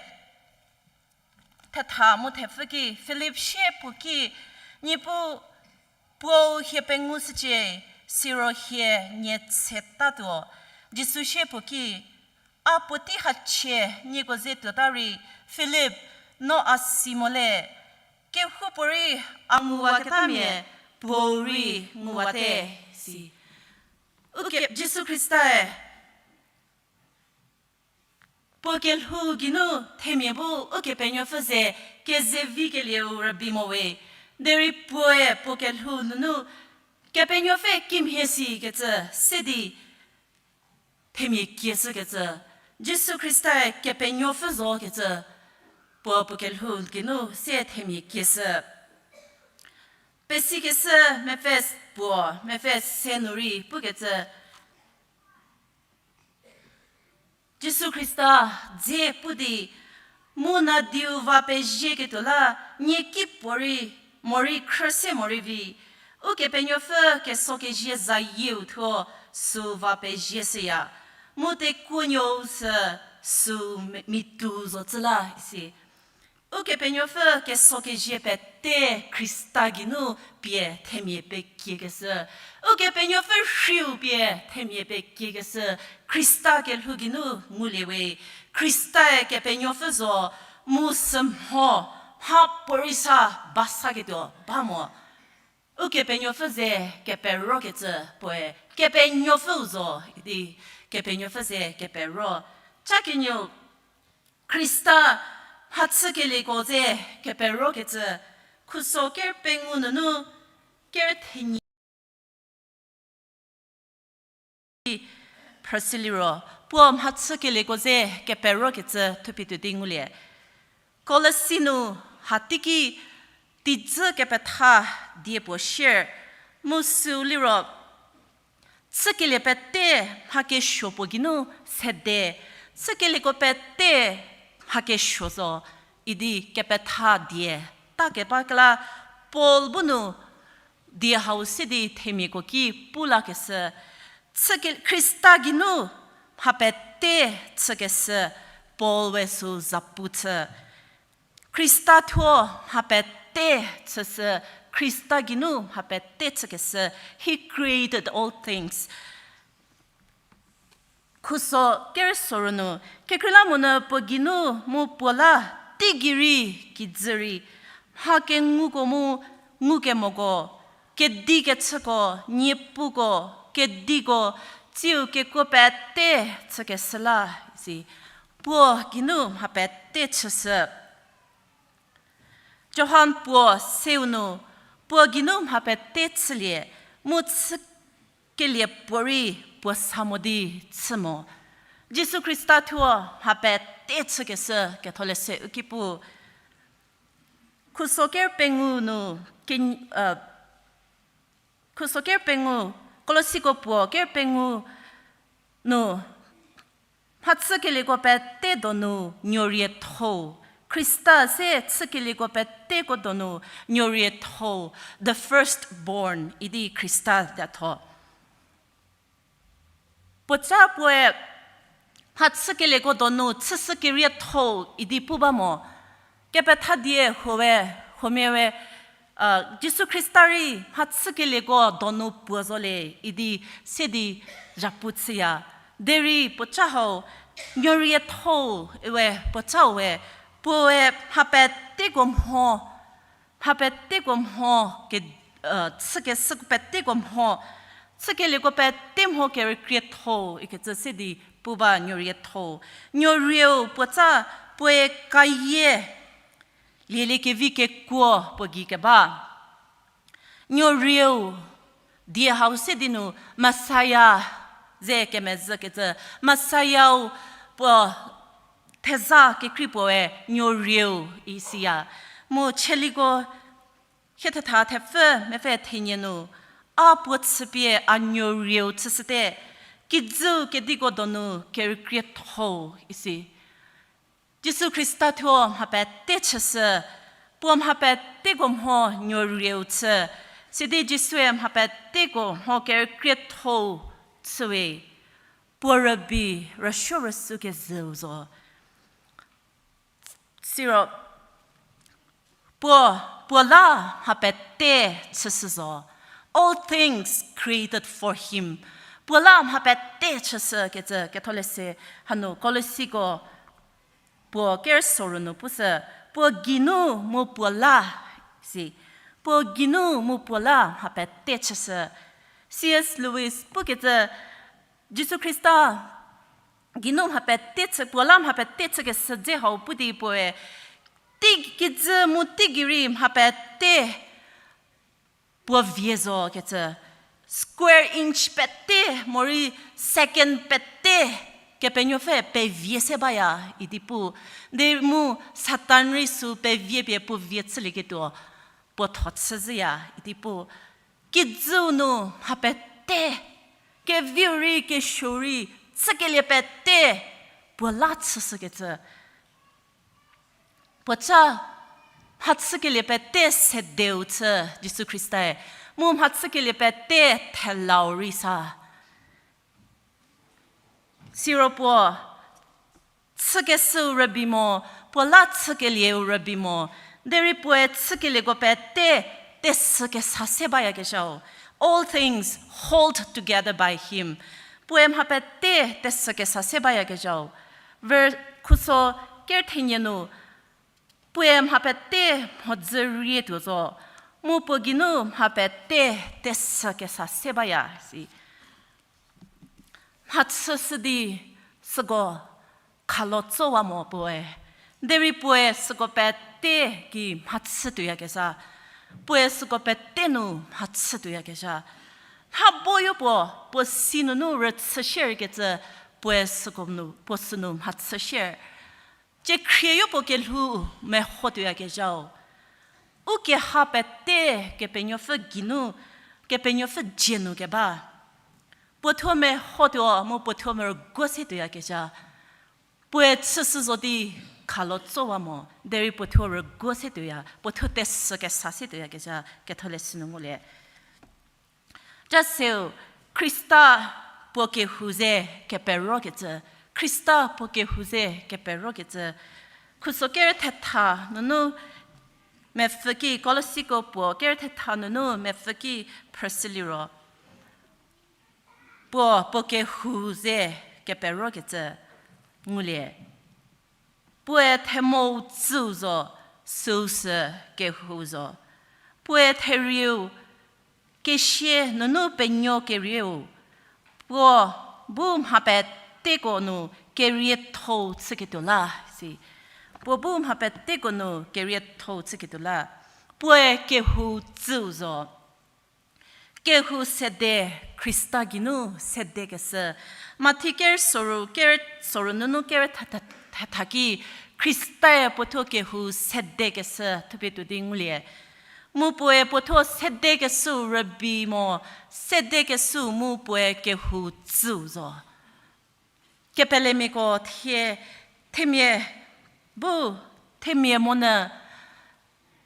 thetha mu thepfü ki, Filip sie puo ki, Niepuu, puou hie pengu shücie, siro hie nie tsetatuo. Jisu sie puo ki, a puotei hachie nieko ze tuota rei, Filip, no a si mo le? Kehoupuorei a nguwaketamia puou rei nguwate, si. Uke Jisu Khrista-e puo kelhou geinu themia bu Ukepenuopfü ze kezevikelieu rübei mo we. Derei puoe puo kelhou nunu Kepenuopfü kimhie sikecü se di themia kieshükecü, Jisu Khrista-e Kepenuopfü zokecü, puo puo kelhou geinu se themia kieshü. Pesikeshü mepfü puo, mepfü se nu rei pukecü, Jisu Khrista dze pu di, mu nadiu va pezhieketuo la, nie kipuorei, morei khrüse morei vi, Ukepenuopfü kesokezie zayieu thuo süu va pezhie shüya, mu tekuonuou sü süu mi-, mitu zo cü la, isi. Ukepenuopfü kesokezie pete Khrista geinu pie themia pekiekeshü. Ukepenuopfü rhiu pie themia pekiekeshü. Khrista kelhou geinu ngulie we. Khrista-e Kepenuopfü zo, mu sümho, mha puorei sa basaketuo ba mo. Ukepenuopfü ze keperokecü puoe Kepenuopfüu zo idi Kepenuopfü ze kepero. Cha kenieu, Khrista mhachükelieko ze keperokecü, Khuso ker pengou nunu ker thenyi phrüsiliro, puo mhachükelieko ze keperokecü thupie tuo di ngulie. Kolosi nu hateiki teidzü kepetha die puo sier, mu süu liro, chükelie pete mha kesuo puo geinu sede, chükelieko pete mha kesuo zo idi kepetha die ta keba kela, Paul bu nu die hau se di themiako ki pu lakeshü, chüke-, Khrista geinu mha pete chükeshü Paul we süu zapu chü. Khrista thuo mha pete chüshü, Khrista geinu mha pete chükeshü, He created all things. Khuso ker soru nu, kekreilamonyü puo geinu mu puo la teigei rei kijü rei, mha kenguko mu ngukemoko, kedi kechüko, niepuko, kediko, Siu kekuo pete chükeshü la, isi, puo geinu mha pete chüshü. Johan puo seu nu, puo geinu mha pete chülie, mu chükelie puorei puo sa mo di chü mo. Jisu Khrista thuo mha pete chükeshü ketholeshü u ki pu. Khuso ker pengou nu, ke-, uh, Khuso ker pengou, Kolosiko puo ker pengou nu, mha chükelieko pete donu nuo rietho-u, Khrista se chükelieko peteko donu nuo rietho-u, the firstborn idi Khrista tetho. Puoca puoe mha chükelieko donu chüshü kerietho-u idi pu ba mo. Kepethadie huoe, huomia we, Jisu Khrista rei mha chükelieko donu puo zo le idi se di zhapu chüya. Derei puoca hau, nuo rietho-u we puoca we, puoe mha peteko mho, mha peteko mho ke, chükeshüko peteko mho, chükelieko pete mho kerükrietho-u ikecü se di pu ba nuo rietho-u. Nuo rieu puoca puoe kayie, lielie kevi kekuo puo gei keba. Nuo rieu, die hau se di nu Messiah ze kemezhükecü, Messiah-u puo theza kekrei puoe nuo rieu isiya. Mu cheliko hie thetha thepfü mepfü thenie nu, a puo chüpie a nuo rieu chüshüte, kijüu kediko donu kerükrietho-u isi. Jisu Khrista thuo mha pete chüshü, puo mha peteko mho nuo rieu chü, sidi Jisue mha peteko mho kerükrietho-u chüwe, puo rübei rüsuo rüsü kezhüu zo. Siro, puo, puo la mha pete chüshü zo. All things created for him. Puo la mha pete chüshükecü ketholeshü hanu Kolosiko puo ker soru nu pushü, puo geinu mu puo la, si, puo geinu mu puo la mha pete chüshü. C S Lewis pukecü, Jisu Khrista geinu mha pete chü, puo la mha pete chükeshü dze hau pu di puoe, tei kijü mu teigei rei mha pete puo vie zo kecü, square inch pete morei second pete Kepenuopfü pevie se baya idi pu. Derei mu Satan rei sü pevie pie puo vie chülieketuo puo tho chüzhüya idi pu. Kijüu nu mha pete, keviu rei kesuou rei, chükelie pete puo la chüshükecü. Puoca mha chükelie pete sedeu chü Jisu Khristae, mu mha chükelie pete thelau rei sa. Siro puo chükeshüu rübei mo, puo la chükelieu rübei mo, derei puoe chükelieko pete tesü kesa se bayakezhau. All things hold together by him. Puoe mha pete tesü kesa se bayakezhau. Ver-, khuso ker thenie nu, puoe mha pete mhodzü rietuo zo, mu puo geinu mha pete tesü kesa se baya si. Mhachüshü di süko khalo tsowa mo puoe. Derei puoe süko pete ki mhachü tuoyakezha. Puoe süko pete nu mhachü tuoyakezha. Mhaboyo puo, puo si nunu rüchü shierkecü, puoe süko nu, puo sünu mhachü shier. Ciekhrieyupuo kelhou meho tuoyakezhau. U keha pete Kepenuopfü geinu, Kepenuopfü dzie nu keba. Puo thuo mehotuo mu puo thuo merüguo se tuoyakezha. Puoe chüshü zo di khalo tsowa mo, derei puo thuo rüguo se tuoya, puo thuo tesü kesa se tuoyakezha, ketholeshü nu ngulie. Ca seu, Khrista puo kehou ze keperokecü, Khrista puo kehou ze keperokecü, khuso ker thetha nunu mepfü ki, Kolosiko puo ker thetha nunu mepfü ki phrüshüliro. Puo, puo kehou ze keperokecü ngulie. Puoe themou tsüu zo, süu sü kehou zo. Puoe therieu kesie nunu penuo kerieu. Puo bu mha peteko nu kerietho-u chüketuo la, si. Puo bu mha peteko nu kerietho-u chüketuo la. Puoe kehou tsüu zo. Kehou sede, Khrista geinu sedekeshü. Mathi ker soru, ker soru nunu ker tha, tha, tha, tha ki, Khristae puothuo kehou sedekeshü thupie tuo di ngulie. Mu puoe puothuo sedekeshüu rübei mo, sedekeshüu mu puoe kehou tsüu zo. Kepelemiako thie, themia bu, themia monyü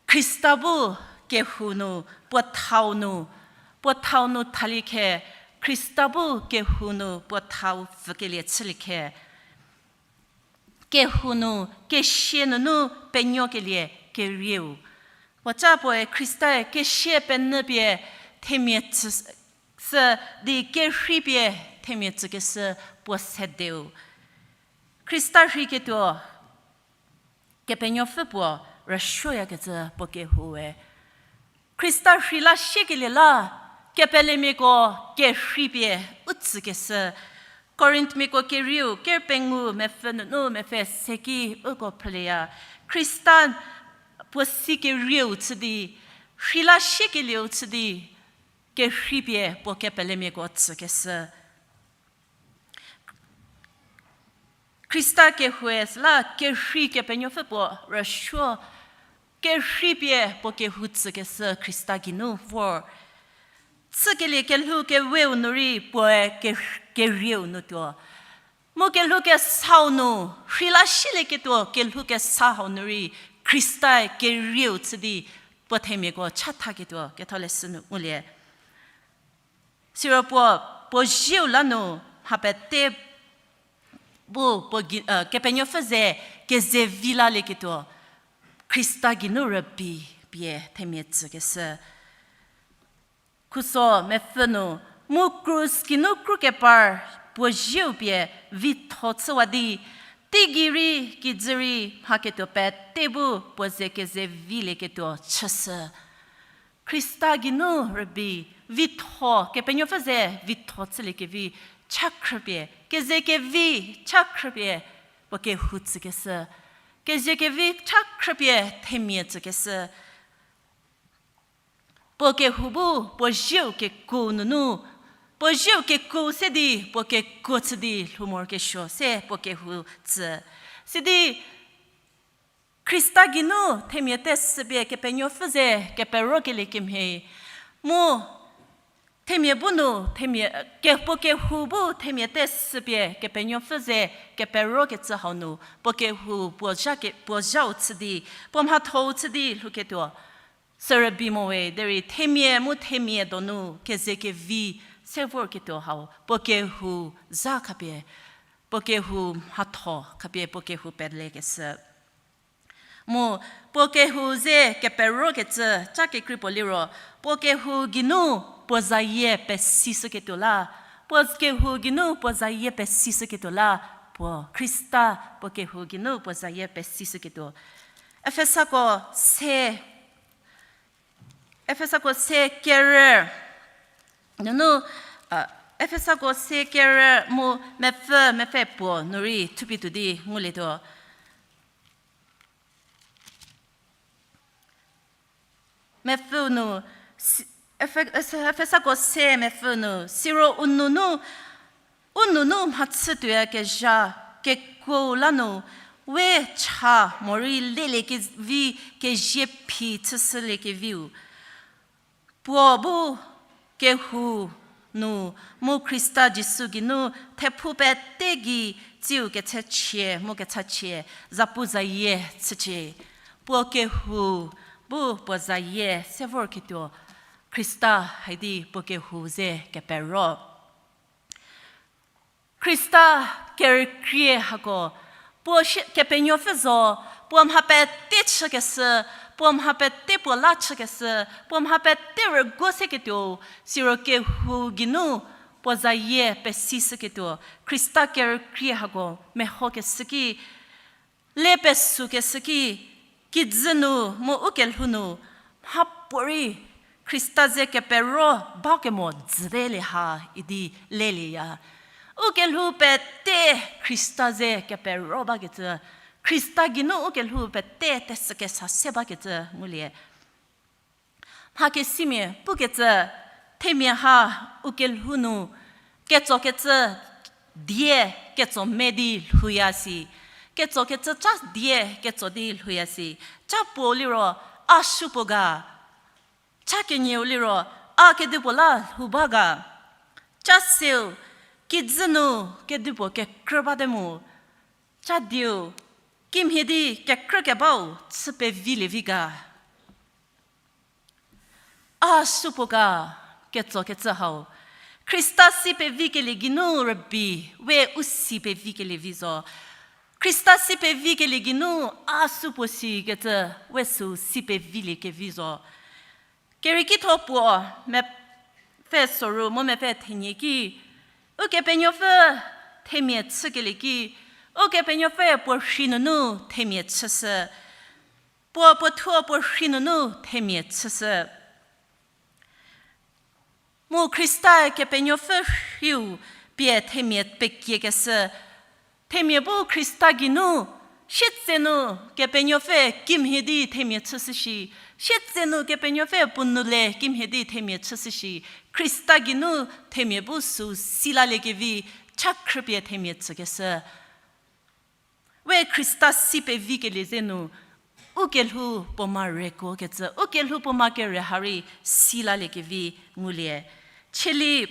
Khrista bu kehou nu, puo thau nu, puo thau nu thalie khe, Khrista bu kehou nu puo thau pfükelie chülie khe. Kehou nu, kesia nunu penuokelie kerieu. Puoca puoe Khristae kesia penyü pie themia tsü, sü di kerhei pie themia tsükeshü puo sedeu. Khrista rheiketuo, Kepenuopfü puo rüsuoyakecü puo kehoue. Khrista rhei la siekelie la, kepelemiako kerhei pie u tsükeshü. Korinthmiako kerieu, ker pengou mepfü nunu mepfü seki uko phrülieya. Khrista puo si kerieu chü di, rhei la siekelieu chü di, kerhei pie puo kepelemiako tsükeshü. Khrista kehoue süla kerhei Kepenuopfü puo rüsuo, kerhei pie puo kehou tsükeshü Khrista geinu vor. Chükelie kelhou keweu nu rei puoe ke-, kerieu nu tuo. Mu kelhou kesau nu, rhei la sielieketuo kelhou kesa hau nu rei Khristae kerieu chü di puo themiako chathaketuo ketholeshü nu ngulie. Siro puo, puo zieu la nu mha pete bu puo gei, Kepenuopfü ze kezevi lalieketuo, Khrista geinu rübei pie themia tsükeshü. Khuso mepfü nu, mu krus geinu krukepar puo zieu pie vitho chüwa di, teigei rei kijü rei mhaketuo pete bu puo ze kezevilieketuo chüshü. Khrista geinu rübei vitho, Kepenuopfü ze vitho chüliekevi cha khrüpie, kezekevi cha khrüpie puo kehou tsükeshü, kezekevi cha khrüpie themia tsükeshü. Puo kehou bu puo zieu kekuo nunu, puo zieu kekuo se di puo kekuo chü di lhou morokesuo se puo kehou tsü. Sidi Khrista geinu themia tesüpie Kepenuopfü ze keperokelie kemhie. Mu themia bu nu, themia, ke-, puo kehou bu themia tesüpie Kepenuopfü ze keperokecü hau nu, puo kehou puo zha ke-, puo zhau chü di, puo mhatho-u chü di lhouketuo. Sürübei mo we, derei themia mu themia donu kezekevi se vorketuo hau, puo kehou zha khapie, puo kehou mhatho khapie, puo kehou pelekeshü. Mu puo kehou ze keperokecü ca kekrei puo liro, puo kehou geinu puo zayie pesishüketuo la, puo kehou geinu puo zayie pesishüketuo la, puo Khrista puo kehou geinu puo zayie pesishüketuo. Efesako se, Efesako se kerü, nunu, a, Efesako se kerü mu mepfü, mepfü puo nu rei thupie tuo di ngulietuo. Mepfü nu, si-, Efe-, Efe-, Efesako se mepfü nu, siro u nunu, u nunu mhachü tuoyakezha kekuou la nu, we cha morei leliekevi kezie phi chüshüliekeviu. Puo bu kehou nu mu Khrista Jisu geinu thephou pete gei tsiu kechachie mu kechachie, zapu zayie chücie. Puo kehou bu puo zayie se vorketuo Khrista haidi puo kehou ze kepero. Khrista kerükrie hako, puo shie-, Kepenuopfü zo, puo mha pete chükeshü, puo mha pete puo la chükeshü, puo mha pete rüguo seketuo, siro kehou geinu puo zayie pesishüketuo, Khrista kerükrie hako mehokeshü ki, le pesükeshü ki, kijü nu mu ukelhou nu, mhapuorei Khrista ze kepero bakemo dzüte le ha idi lelieya. U kelhou pete Khrista ze kepero bakecü, Khrista geinu u kelhou pete tesükesa se bakecü ngulie. Mhakesimia pukecü, themia ha u kelhou nu ketsokecü die ketso me di lhouya si, ketsokecü ca die ketso di lhouya si, ca puo liro a supuo ga, ca kenieu liro a kedipuo la lhou ba ga, ca seu kijü nu kedipuo kekrü bate mu, ca dieu kimhie di kekrü kebau chü pevilie vi ga. A supuo ga ketsokecü hau, Khrista si pevikelie geinu rübei, we u si pevikelie vi zo. Khrista si pevikelie geinu a supuo sikecü, we süu si pevilie kevi zo. Kerieki tho puo, mepfü soru mu mepfü thenie ki, Ukepenuopfü themia chükelie ki, Ukepenuopfü puo rhi nunu themia chüshü, puo puothuo puo rhi nunu themia chüshü. Mu Khrista Kepenuopfü rhiu pie themia pekiekeshü, themia bu Khrista geinu, sietse nu Kepenuopfü kimhie di themia chüshü shi, sietse nu Kepenuopfü puo nu le kimhie di themia chüshü shi, Khrista geinu themia bu süu silaliekevi, cha khrüpie themia tsükeshü. We Khrista si pevikelie ze nu, u kelhou puoma rekuokecü, u kelhou puoma kere ha rei silaliekevi ngulie. Cheli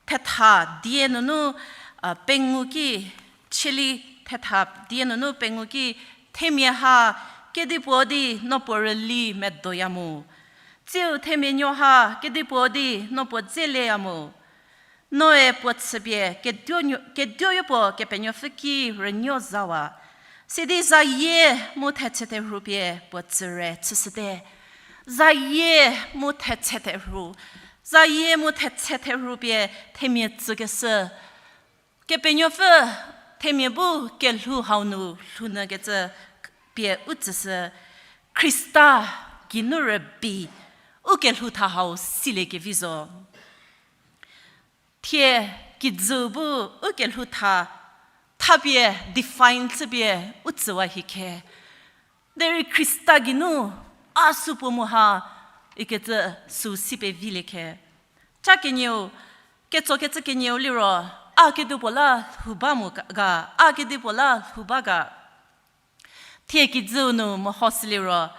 thetha die nunu, a, pengou ki, cheli thetha die nunu pengou ki, themia ha kedipuo di no puo rüli medoya mu. Tsiu themia nuo ha kedipuo di no puo dze leya mu. Noe puo tsüpie keduo nuo-, keduoyopuo Kepenuopfü ki rünuo zawa. Sidi zayie mu thetse therhu pie puo tsüre chüshüte. Zayie mu thetse therhu. Zayie mu thetse therhu pie themia tsükeshü. Kepenuopfü themia bu kelhou hau nu lhounyükecü pie u tsüshü. Khrista geinu rübei, u kelhou tha hau siliekevi zo. Thie kijü bu u kelhou tha, thapie define chüpie u tsüwa hie khe. Derei Khrista geinu a supuo mu ha ikecü süu si pevilie khe. Cha kenieu, ketsokecü kenieu liro, a kedipuo la lhou ba mu ga, a kedipuo la lhou ba ga. Thie kijüu nu mehoshü liro,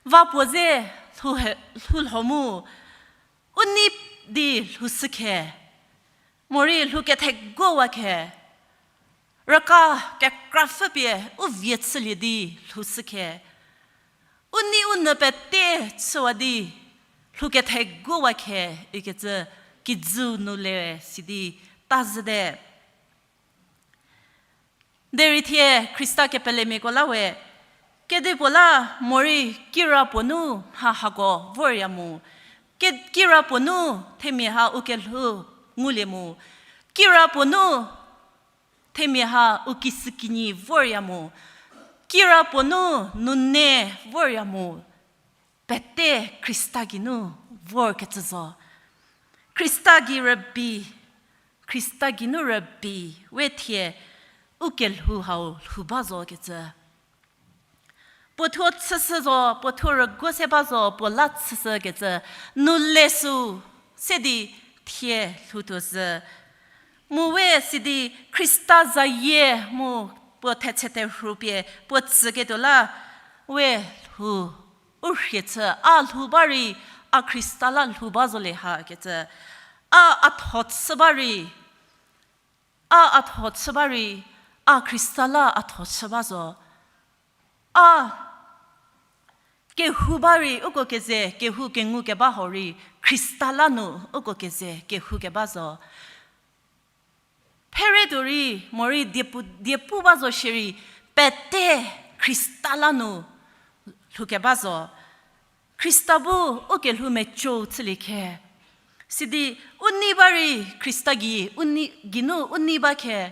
va puo ze lhou he-, lhoulho mu, u nei di lhoushü khe, morei lhou kethegu wa khe, rüka kekrapfhü pie u vie chülie di lhoushü khe, u nei u nyü pete chüwa di lhou kethegu wa khe ikecü kijüu nu le sidi ta zhüte. Derei thie Khrista kepelemiako la we, kedipuo la morei kirapuo nu mha hako vorya mu, ke-, kirapuo nu themia ha u kelhou ngulie mu, kirapuo nu themia ha u kisükinyi vorya mu, kirapuo nu nune vorya mu, pete Khrista geinu vorkecü zo. Khrista gei rübei, Khrista geinu rübei we thie u kelhou hau lhou ba zokecü. Puo thuo chüshü zo, puo thuo rüguo se ba zo, puo la chüshükecü, nu le süu se di thie lhoutuo zhü. Mu we sidi Khrista zayie mu puo thetse therhu pie puo tsüketuo la, we lhou, u rhie chü, a lhou ba rei, a Khrista la lhou ba zo le hakecü, a, a tho chü ba rei, a, a tho chü ba rei, a Khrista la a tho chü ba zo. A kehou ba rei uko keze kehou kengu keba hau rei, Khrista la nu uko keze kehou keba zo. Phere tuo rei, morei diepu, diepu ba zo shierei, pete Khrista la nu lhou keba zo. Khrista bu u kelhou meco chülie khe. Sidi u nei ba rei Khrista gei, u nei, geinu u nei ba khe.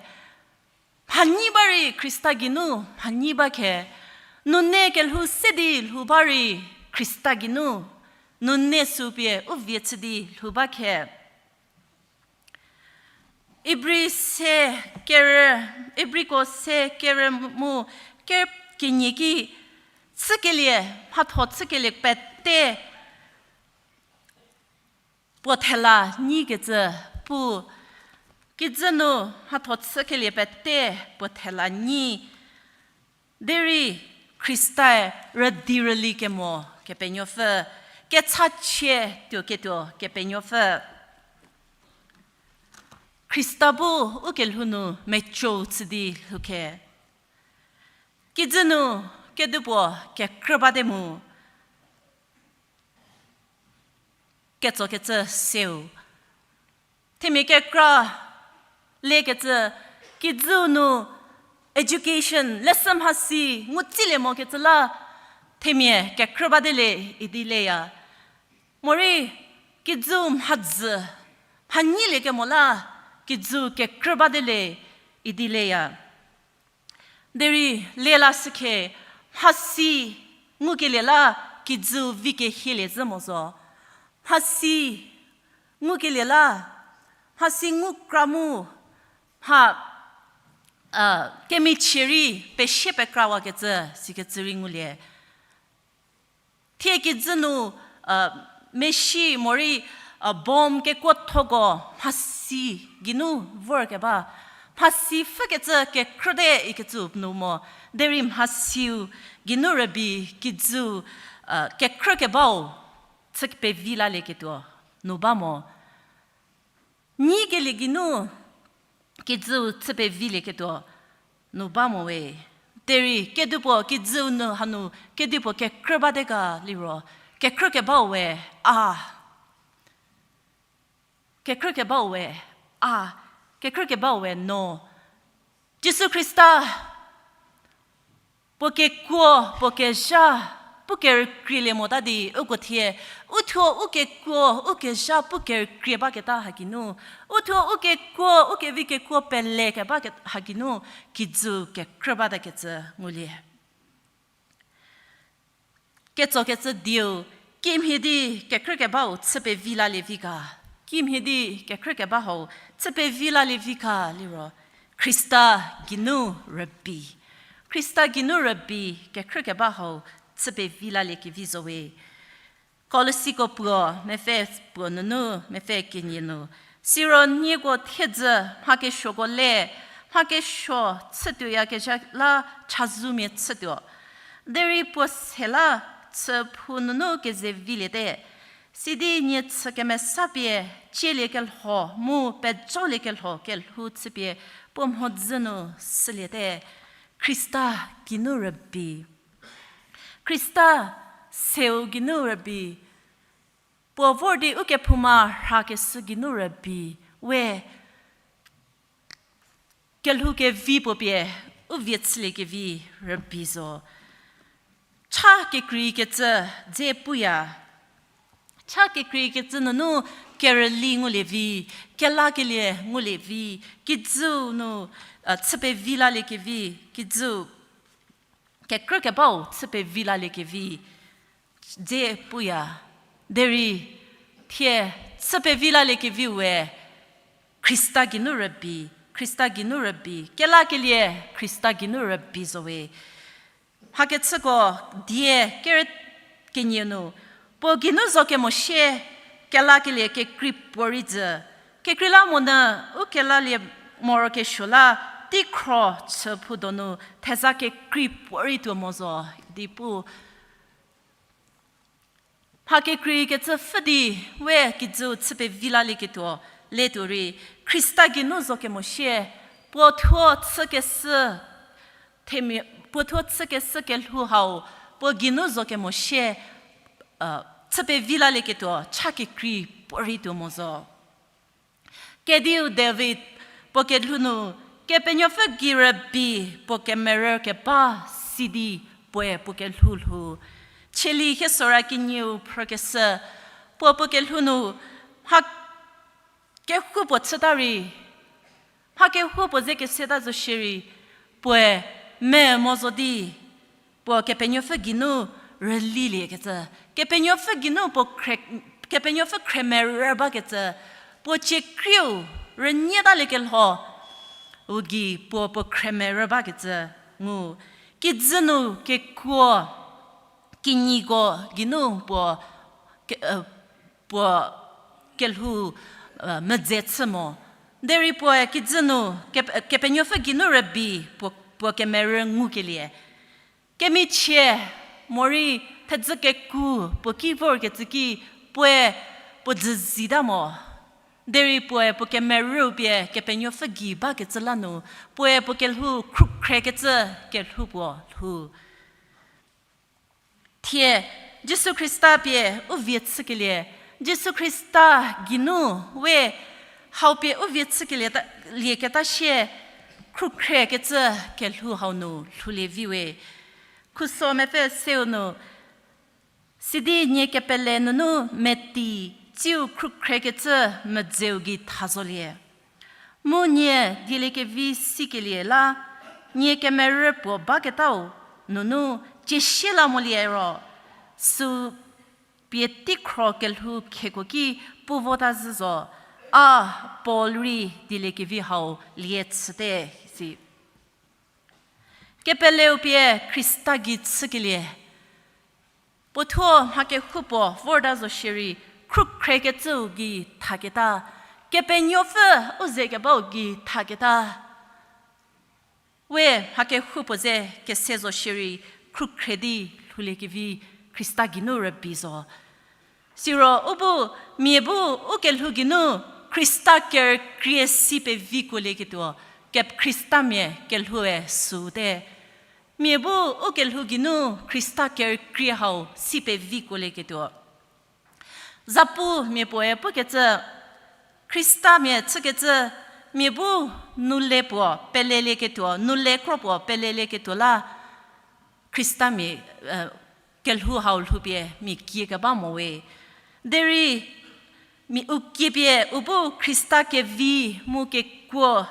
Mhanyi ba rei Khrista geinu mhanyi ba khe. Nune kelhou se di lhou ba rei Khrista geinu nune süu pie u vie chü di lhou ba khe. Ibri se kerü, Ibriko se kerü mu ker kenie ki chükelie, mhatho chükelie pete puo thela nyikecü pu, kijü nu mhatho chükelie pete puo thela nyi, derei Khristae rüdi rüli kemo Kepenuopfü, kechachie tuoketuo Kepenuopfü. Khrista bu ukelhou nu mecou chü di lhoukhe. Kijü nu kedipuo kekrü bate mu ketsokecü seu. Themia kekra lekecü kijüu nu education, leshü mhasi ngutsilie mokecü la themia kekrü bate le idi leya. Morei kijüu mhadzü, mhanyilie kemo la kijüu kekrü bate le idi leya. Derei le la sükhe, mhasi ngukelie la kijüu vi kehielie zhü mo zo. Mhasi ngukelie la, mhasi ngukra mu, mha, a, kemichie rei pesie pekrawakecü, sikecü rei ngulie. Thie kijü nu, a, meshi morei, a, bomb kekuothoko mhasi geinu vorkeba, mhasi pfhükecü kekrüte ikecü nu mo, derei mhasiu geinu rübei kijüu, a, kekrü kebau chü pevi lalieketuo nu ba mo. Nyikelie geinu kijüu chü pevilieketuo nu ba mo we. Derei kedipuo kijüu nu hanu kedipuo kekrü bate ga liro, kekrü kebau we, a, kekrü kebau we, a, kekrü kebau we no. Jisu Khrista puo kekuo, puo kezha, pu kerükrielie mota di uko thie, uthuo u kekuo, u kezha pu kerükrie baketa ha geinu, uthuo u kekuo, u kevi kekuo pele keba ke-, ha geinu, kijüu kekrü batakecü ngulie. Ketsokecü dieu, kimhie di kekrü kebau chü pevi lalievi ga, kimhie di kekrü keba hau chü pevi lalievi ga liro, Khrista geinu rübei. Khrista geinu rübei kekrü keba hau chü pevi laliekevi zo we. Kolosiko puo, mepfü puo nunu, mepfü kenie nu. Siro nieko thiedzü mha kesuoko le, mha kesuo chütuoyakezha la chazumia chütuo. Derei puo se la chüphou nunu kezeviliete. Sidi nie chü kemesapie, cieliekelho mu pejoliekelho kelhou chüpie puo mhodzü nu süliete. Khrista geinu rübei. Khrista seu geinu rübei. Puo vor di ukephouma rhakeshü geinu rübei. We kelhou kevi puo pie u vie chüliekevi rübei zo. Cha kekreikecü dze puya. Cha kekreikecü nunu kerüli ngulievi, kelakelie ngulievi, kijüu nu, a, chü pevi laliekevi, kijüu kekrü kebau chü pevi laliekevi dze puya. Derei thie chü pevi laliekevi we Khrista geinu rübei, Khrista geinu rübei, kelakelie Khrista geinu rübei zo we. Hakechüko die kerü kenie nu, puo geinu zo kemo sie kelakelie kekrei puorei jü. Kekreilamonyü u kelalie morokesuo la teikhro chüphou donu theza kekrei puorei tuo mo zo di pu. Mha kekreikecü pfhü di we kijüu chü pevi lalieketuo le tuo rei, Khrista geinu zo kemo sie, puo thuo chükeshü, themia, puo thuo chükeshü kelhou hau, puo geinu zo kemo sie, a, chü pevi lalieketuo cha kekrei puorei tuo mo zo. Kediu David, puo kelhou nu, Kepenuopfü gei rübei puo kemerü keba sidi puoe puo kelhou lhou. Cheli hiesora kenieu phrükeshü, puo puo kelhou nu, mha kehoupuo chüta rei, mha kehoupuo ze keseta zo shierei, puoe me mo zo di, puo Kepenuopfü geinu rüliliekecü, Kepenuopfü geinu puo khre-, Kepenuopfü khremerü bakecü, puo ciekrieu, rünyie taliekelho u gei puo puo khremerü bakecü ngu. Kijü nu kekuo, kinyiko geinu puo ke-, puo kelhou medze chü mo. Derei puoe kijü nu Kepenuopfü geinu rübei puo, puo kemerü ngukelie. Kemichie morei thedzü keku puo ki vorkecü ki puoe puo dzü zita mo. Derei puoe puo kemerüu pie Kepenuopfü gei bakecü la nu, puoe puo kelhou khrükhrekecü kelhou puo lhou. Thie, Jisu Khrista pie u vie chükelie, Jisu Khrista geinu we hau pie u vie chükelie ta, lieketa sie, khrükhrekecü kelhou hau nu lhoulie vi we. Khuso mepfü seu nu, sidi nie kepele nunu meti tsiu khrükhrekecü medzeu gei tha zolie. Mu nie dieliekevi sikelie la, nie kemerü puo baketau nunu ciesie la molie ro, süu pie teikhro kelhou khieko ki pu vota zhü zo, a Paul rei dieliekevi hau lie chüte, isi. Kepeleu pie Khrista gei chükelie. Puothuo mha kehoupuo vorta zo shierei, khrükhrekecüu gei thaketa, Kepenuopfü u ze kebau gei thaketa. We mha kehoupuo ze kese zo shierei, khrükhre di lhouliekevi Khrista geinu rübei zo. Siro u bu, mia bu u kelhou geinu Khrista kerükrie si pevikuolieketuo, ke-, Khristamia kelhoue süu te. Mia bu u kelhou geinu Khrista kerükrie hau si pevikuolieketuo. Zapu mia puoe pukecü, Khristamia chükecü, mia bu nule puo pelelieketuo, nule kro puo pelelieketuo la, Khristamia, kelhou hau lhoupie mia kie keba mo we. Derei, mia u kiepie u bu Khrista kevi mu kekuo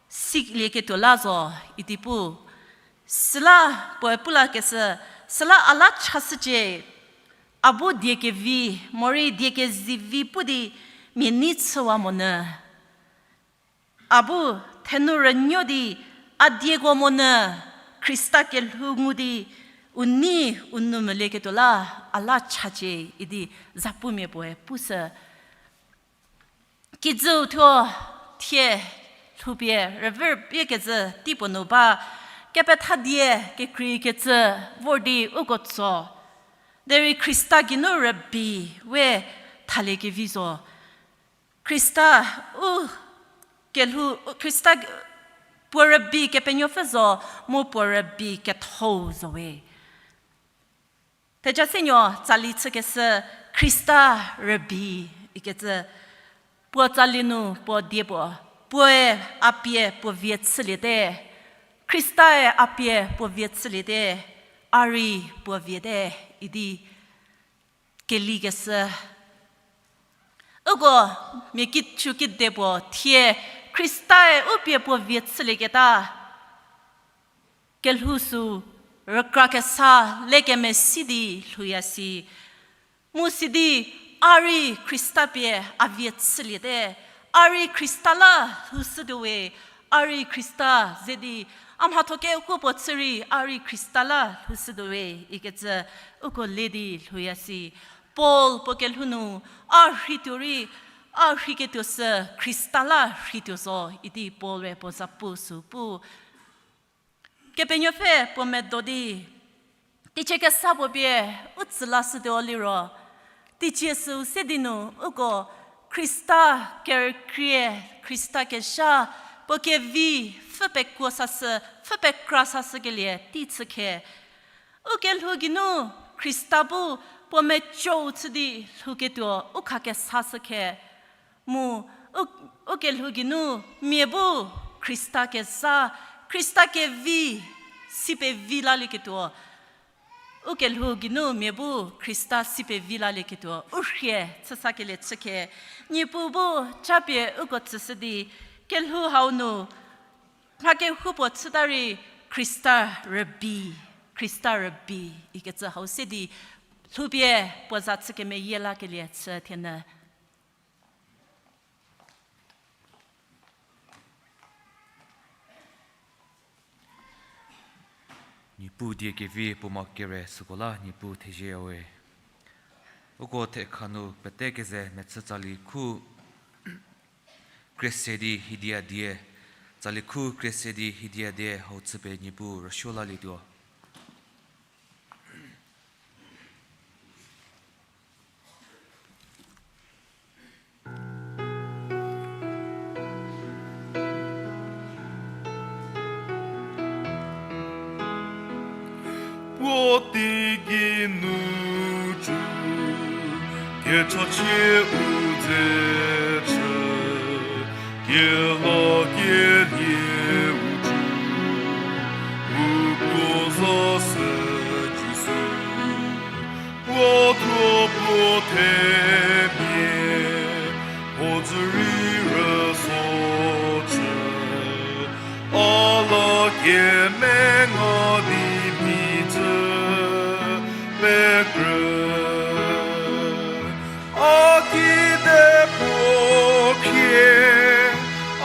silieketuo la zo idi pu. Süla puoe pu lakeshü, süla a la chashücie, a bu die kevi, morei die kezivi pu di mia nei chüwa monyü. A bu thenu rünuo di a dieko monyü Khrista kelhou ngu di u nei u nou molieketuo la a la chacie idi zapumia puoe pushü. Kijüu thuo thie lhoupie rüvü rüpie kecü teipuo nu ba, kepethadie kekreikecü vor di uko tso. Derei Khrista geinu rübei we thaliekevi zo. Khrista u kelhou, Khrista puo rübei Kepenuopfü zo, mu puo rübei kethou zo we. Thejasenuo tsali chükeshü Khrista rübei ikecü, puo tsali nu puo die puo, puoe a pie puo vie chüliete, Khristae a pie puo vie chüliete, a rei puo viete idi kelikeshü. Uko mia kichü kedipuo thie Khristae u pie puo vie chülieketa kelhou sü rükra kesa le kemesi di lhouya si. Mu sidi a rei Khrista pie a vie chüliete, a rei Khrista la lhoushütuo we, a rei Khrista ze di, a mhatho kehoupuo chü rei a rei Khrista la lhoushütuo we ikecü uko le di lhouya si. Paul puo kelhou nu a rheituo rei, a rheiketuo sü Khrista la rheituo zo idi Paul-e puo zapu sü pu. Kepenuopfü puo medo di teicie kesa puo pie u tsü lashütuo liro, teicie süu se di nu uko Khrista kerükrie, Khrista kezha, puo kevi pfhü pekuo sashü, pfhü pekra sashükelie tei chükhe. U kelhou geinu Khrista bu puo mecou chü di lhouketuo u khakesashükhe. Mu u, u kelhou geinu mia bu Khrista keza, Khrista kevi si pevi lalieketuo. U kelhou geinu mia bu Khrista si pevi lalieketuo u rhie chüsakelie chükhe. Niepuu bu japie uko tsüshü di, kelhou hau nu mha kehoupuo chüta rei Khrista rübei, Khrista rübei ikecü hau se di lhoupie puo za chü kemeyie lakelie chü thienyü. Niepuu die kevi puo ma kere süko la Niepuu thezie we. Uko thekha nu pete keze mechü tsali khu krese di hidia die, tsali khu krese di hidia die hau chüpie Niepuu rüsuo lalietuo. Puo teigei nu cü, kechachie u dze chü, kelakelie u cü, u puo za se Jisu. Puo thuo puo themia, puo dzü rei rüso chü, a la kemenga di mhi dzü pekrü. A kide puo khrie,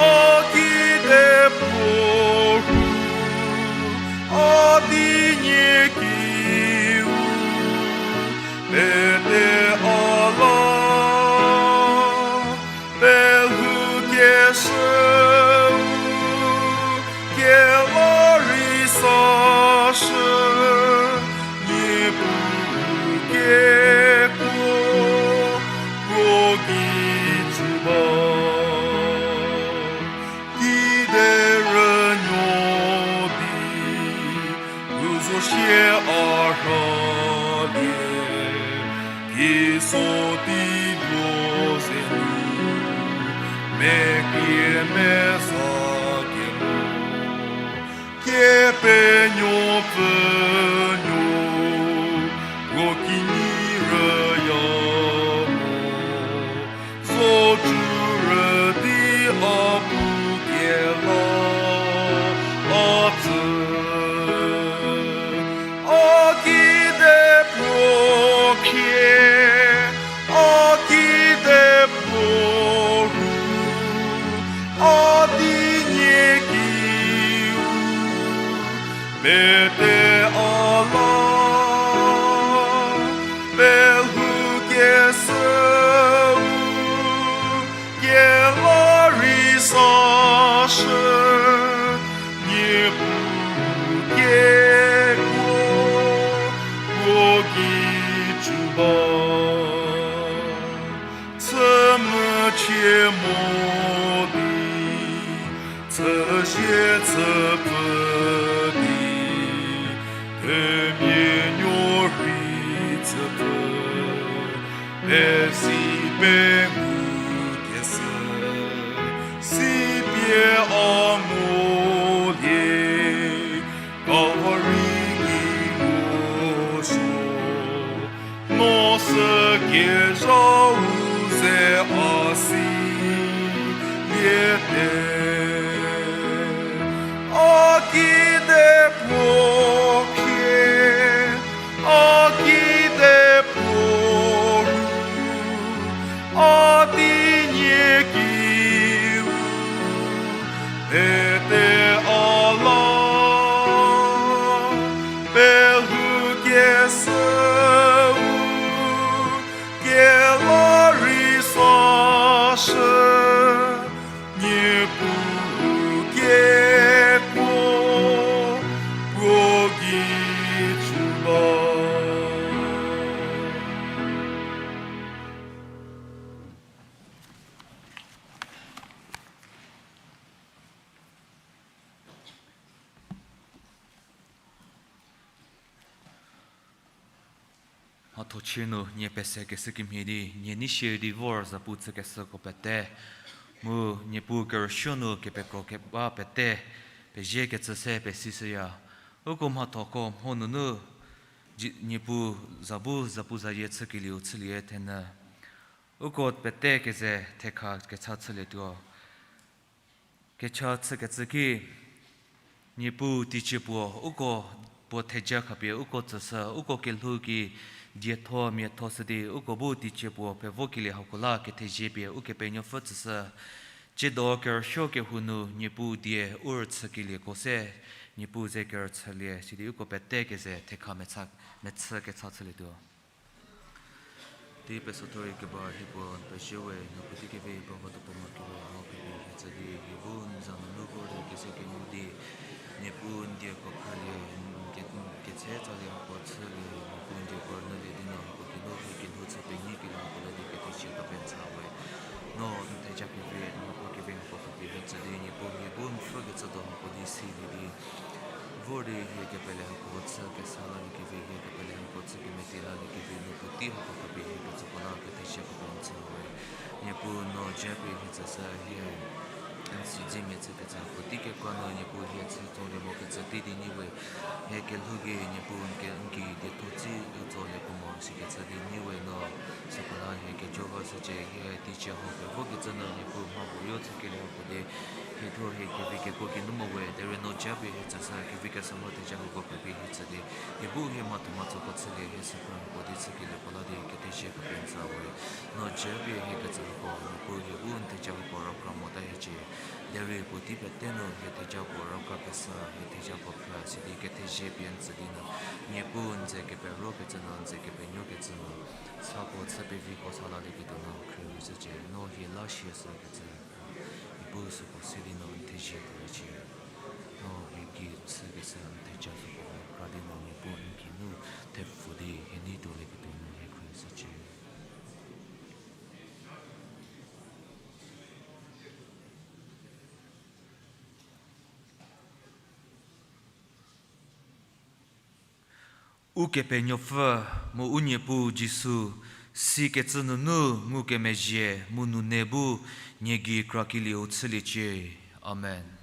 a kide puo rhu, a di nie kiu, pete a la, pelhou keshüu, kela rei sashü, Niepuu kekuo, puo gei cü ba. Kiderünuo di, u zo sie a rhalie, kiso di luo ze nu, mekrie meza kemo. Kepenuopfünuo, puo kinyi rüya mo, zo cü rü di a pu kela a tsü. A kide puo khrie, a kide puo rhu, a di nie kiu, pete a la, pelhou keshüu, kela rei sashü, Niepuu kekuo, puo gei cü ba. Chü mu chie mo di, chüzie chüpfü di, themia nuo rei chüpfü, pesi pengu kesü, sipie a ngulie, Kalvari gei ngusuo, no sü kezhau ze a siliete. A kide puo khrie, a kide puo rhu, a di nie kiu, pete a la, pelhou keshüu, kela rei sashü, Niepuu kekuo, puo gei cü ba. Mhatho chie nu nie pese keshü kemhie di, nie nei shie di vor zapu chükeshüko pete, mu Niepuu kerüsuo nu kepekro keba pete, pezie kecü se pesishüya. Uko mhathoko mho nunu, ji-, Niepuu zabu zapu zayie chükelieu chülie thenyü. Uko pete keze thekha kecha chülietuo. Kecha chükecü ki, Niepuu teicie puo, uko puo theja khapie uko tsüshü, uko kelhou ki dietho miatho shü di, uko bu teicie puo pevokelie hako la kethezie pie Ukepenuopfü tsüshü. Tsiedo kerüsuo kehou nu Niepuu die u rüchükelieko se, Niepuu ze kerüchülie, sidi uko pete keze thekha mechü, mechü kecha chülietuo. Tei pesotho rei keba hie puo n pezie we, no puotei kevi ba va tuo puo mo kewe, hau kevi hie tsü di, hie bu n za nunu vor di kese kemo di, Niepuu n dieko phrülie, n ke-, n ketse tsalie hako chülie, Niepuu n dieko rünyülie di no hako geinu hie kelhou chü penyi kelie hako la di kethezie khapie n tsü we. No n theja kevi, n hako kevi hako khapie hie tsü di, Niepuu hie bu n pfhükecü do hako di silie di vor di hie kepele hako chü kesa lalie kevi, hie kepele hako chü kemeti lalie kevi, no puotei hako khapie hie ketsüko la kethezie khapie n tsü we. Niepuu no japie hie tsüshü hie n siedzemia chükecü puotei kekra nu Niepuu hie chü tsolie mokecü tei di nyi we. Hie kelhou gei Niepuu n ke n gei dietho tsi u tsolie puo mo sikecü di nyi we no. Süko la hie kejo va shücie, hie teicie hau kevokecü nu Niepuu mha puo yo chükelie hako di hie thuo hie kevi kekuo geinu mo we, derei no japie hie tsüshü kevi kesa mha theja hako khapie hie tsü di, hie bu hie mhatho mhatsoko chülie hie süphrü hako di chükelieko la di kethezie khapie n tsü we. No japie hie ketsüko, Niepuu hie bu n theja hako rükra mota hiecie. Derei puotei pete nu hie thejako rükra kesa, hie thejako phrü sidi kethezie pie n tsü di nu, Niepuu n ze keperokecü nu n ze kepenuokecü nu, sako chü peviko sa lalieketuo nu khrieu shücie, no hie la sie sükecü. Niepuu süko se di no n thezie tuoliecie. No hie gei chükeshü n theja süko rükra di no Niepuu n geinu thepfü di hie nei tuolieketuo nu hie khrieu shücie. Ukepenuopfü mu u Niepuu Jisu, sikecü nunu ngukemezhie mu nune bu nie gei krakelieu chüliecie. Amen.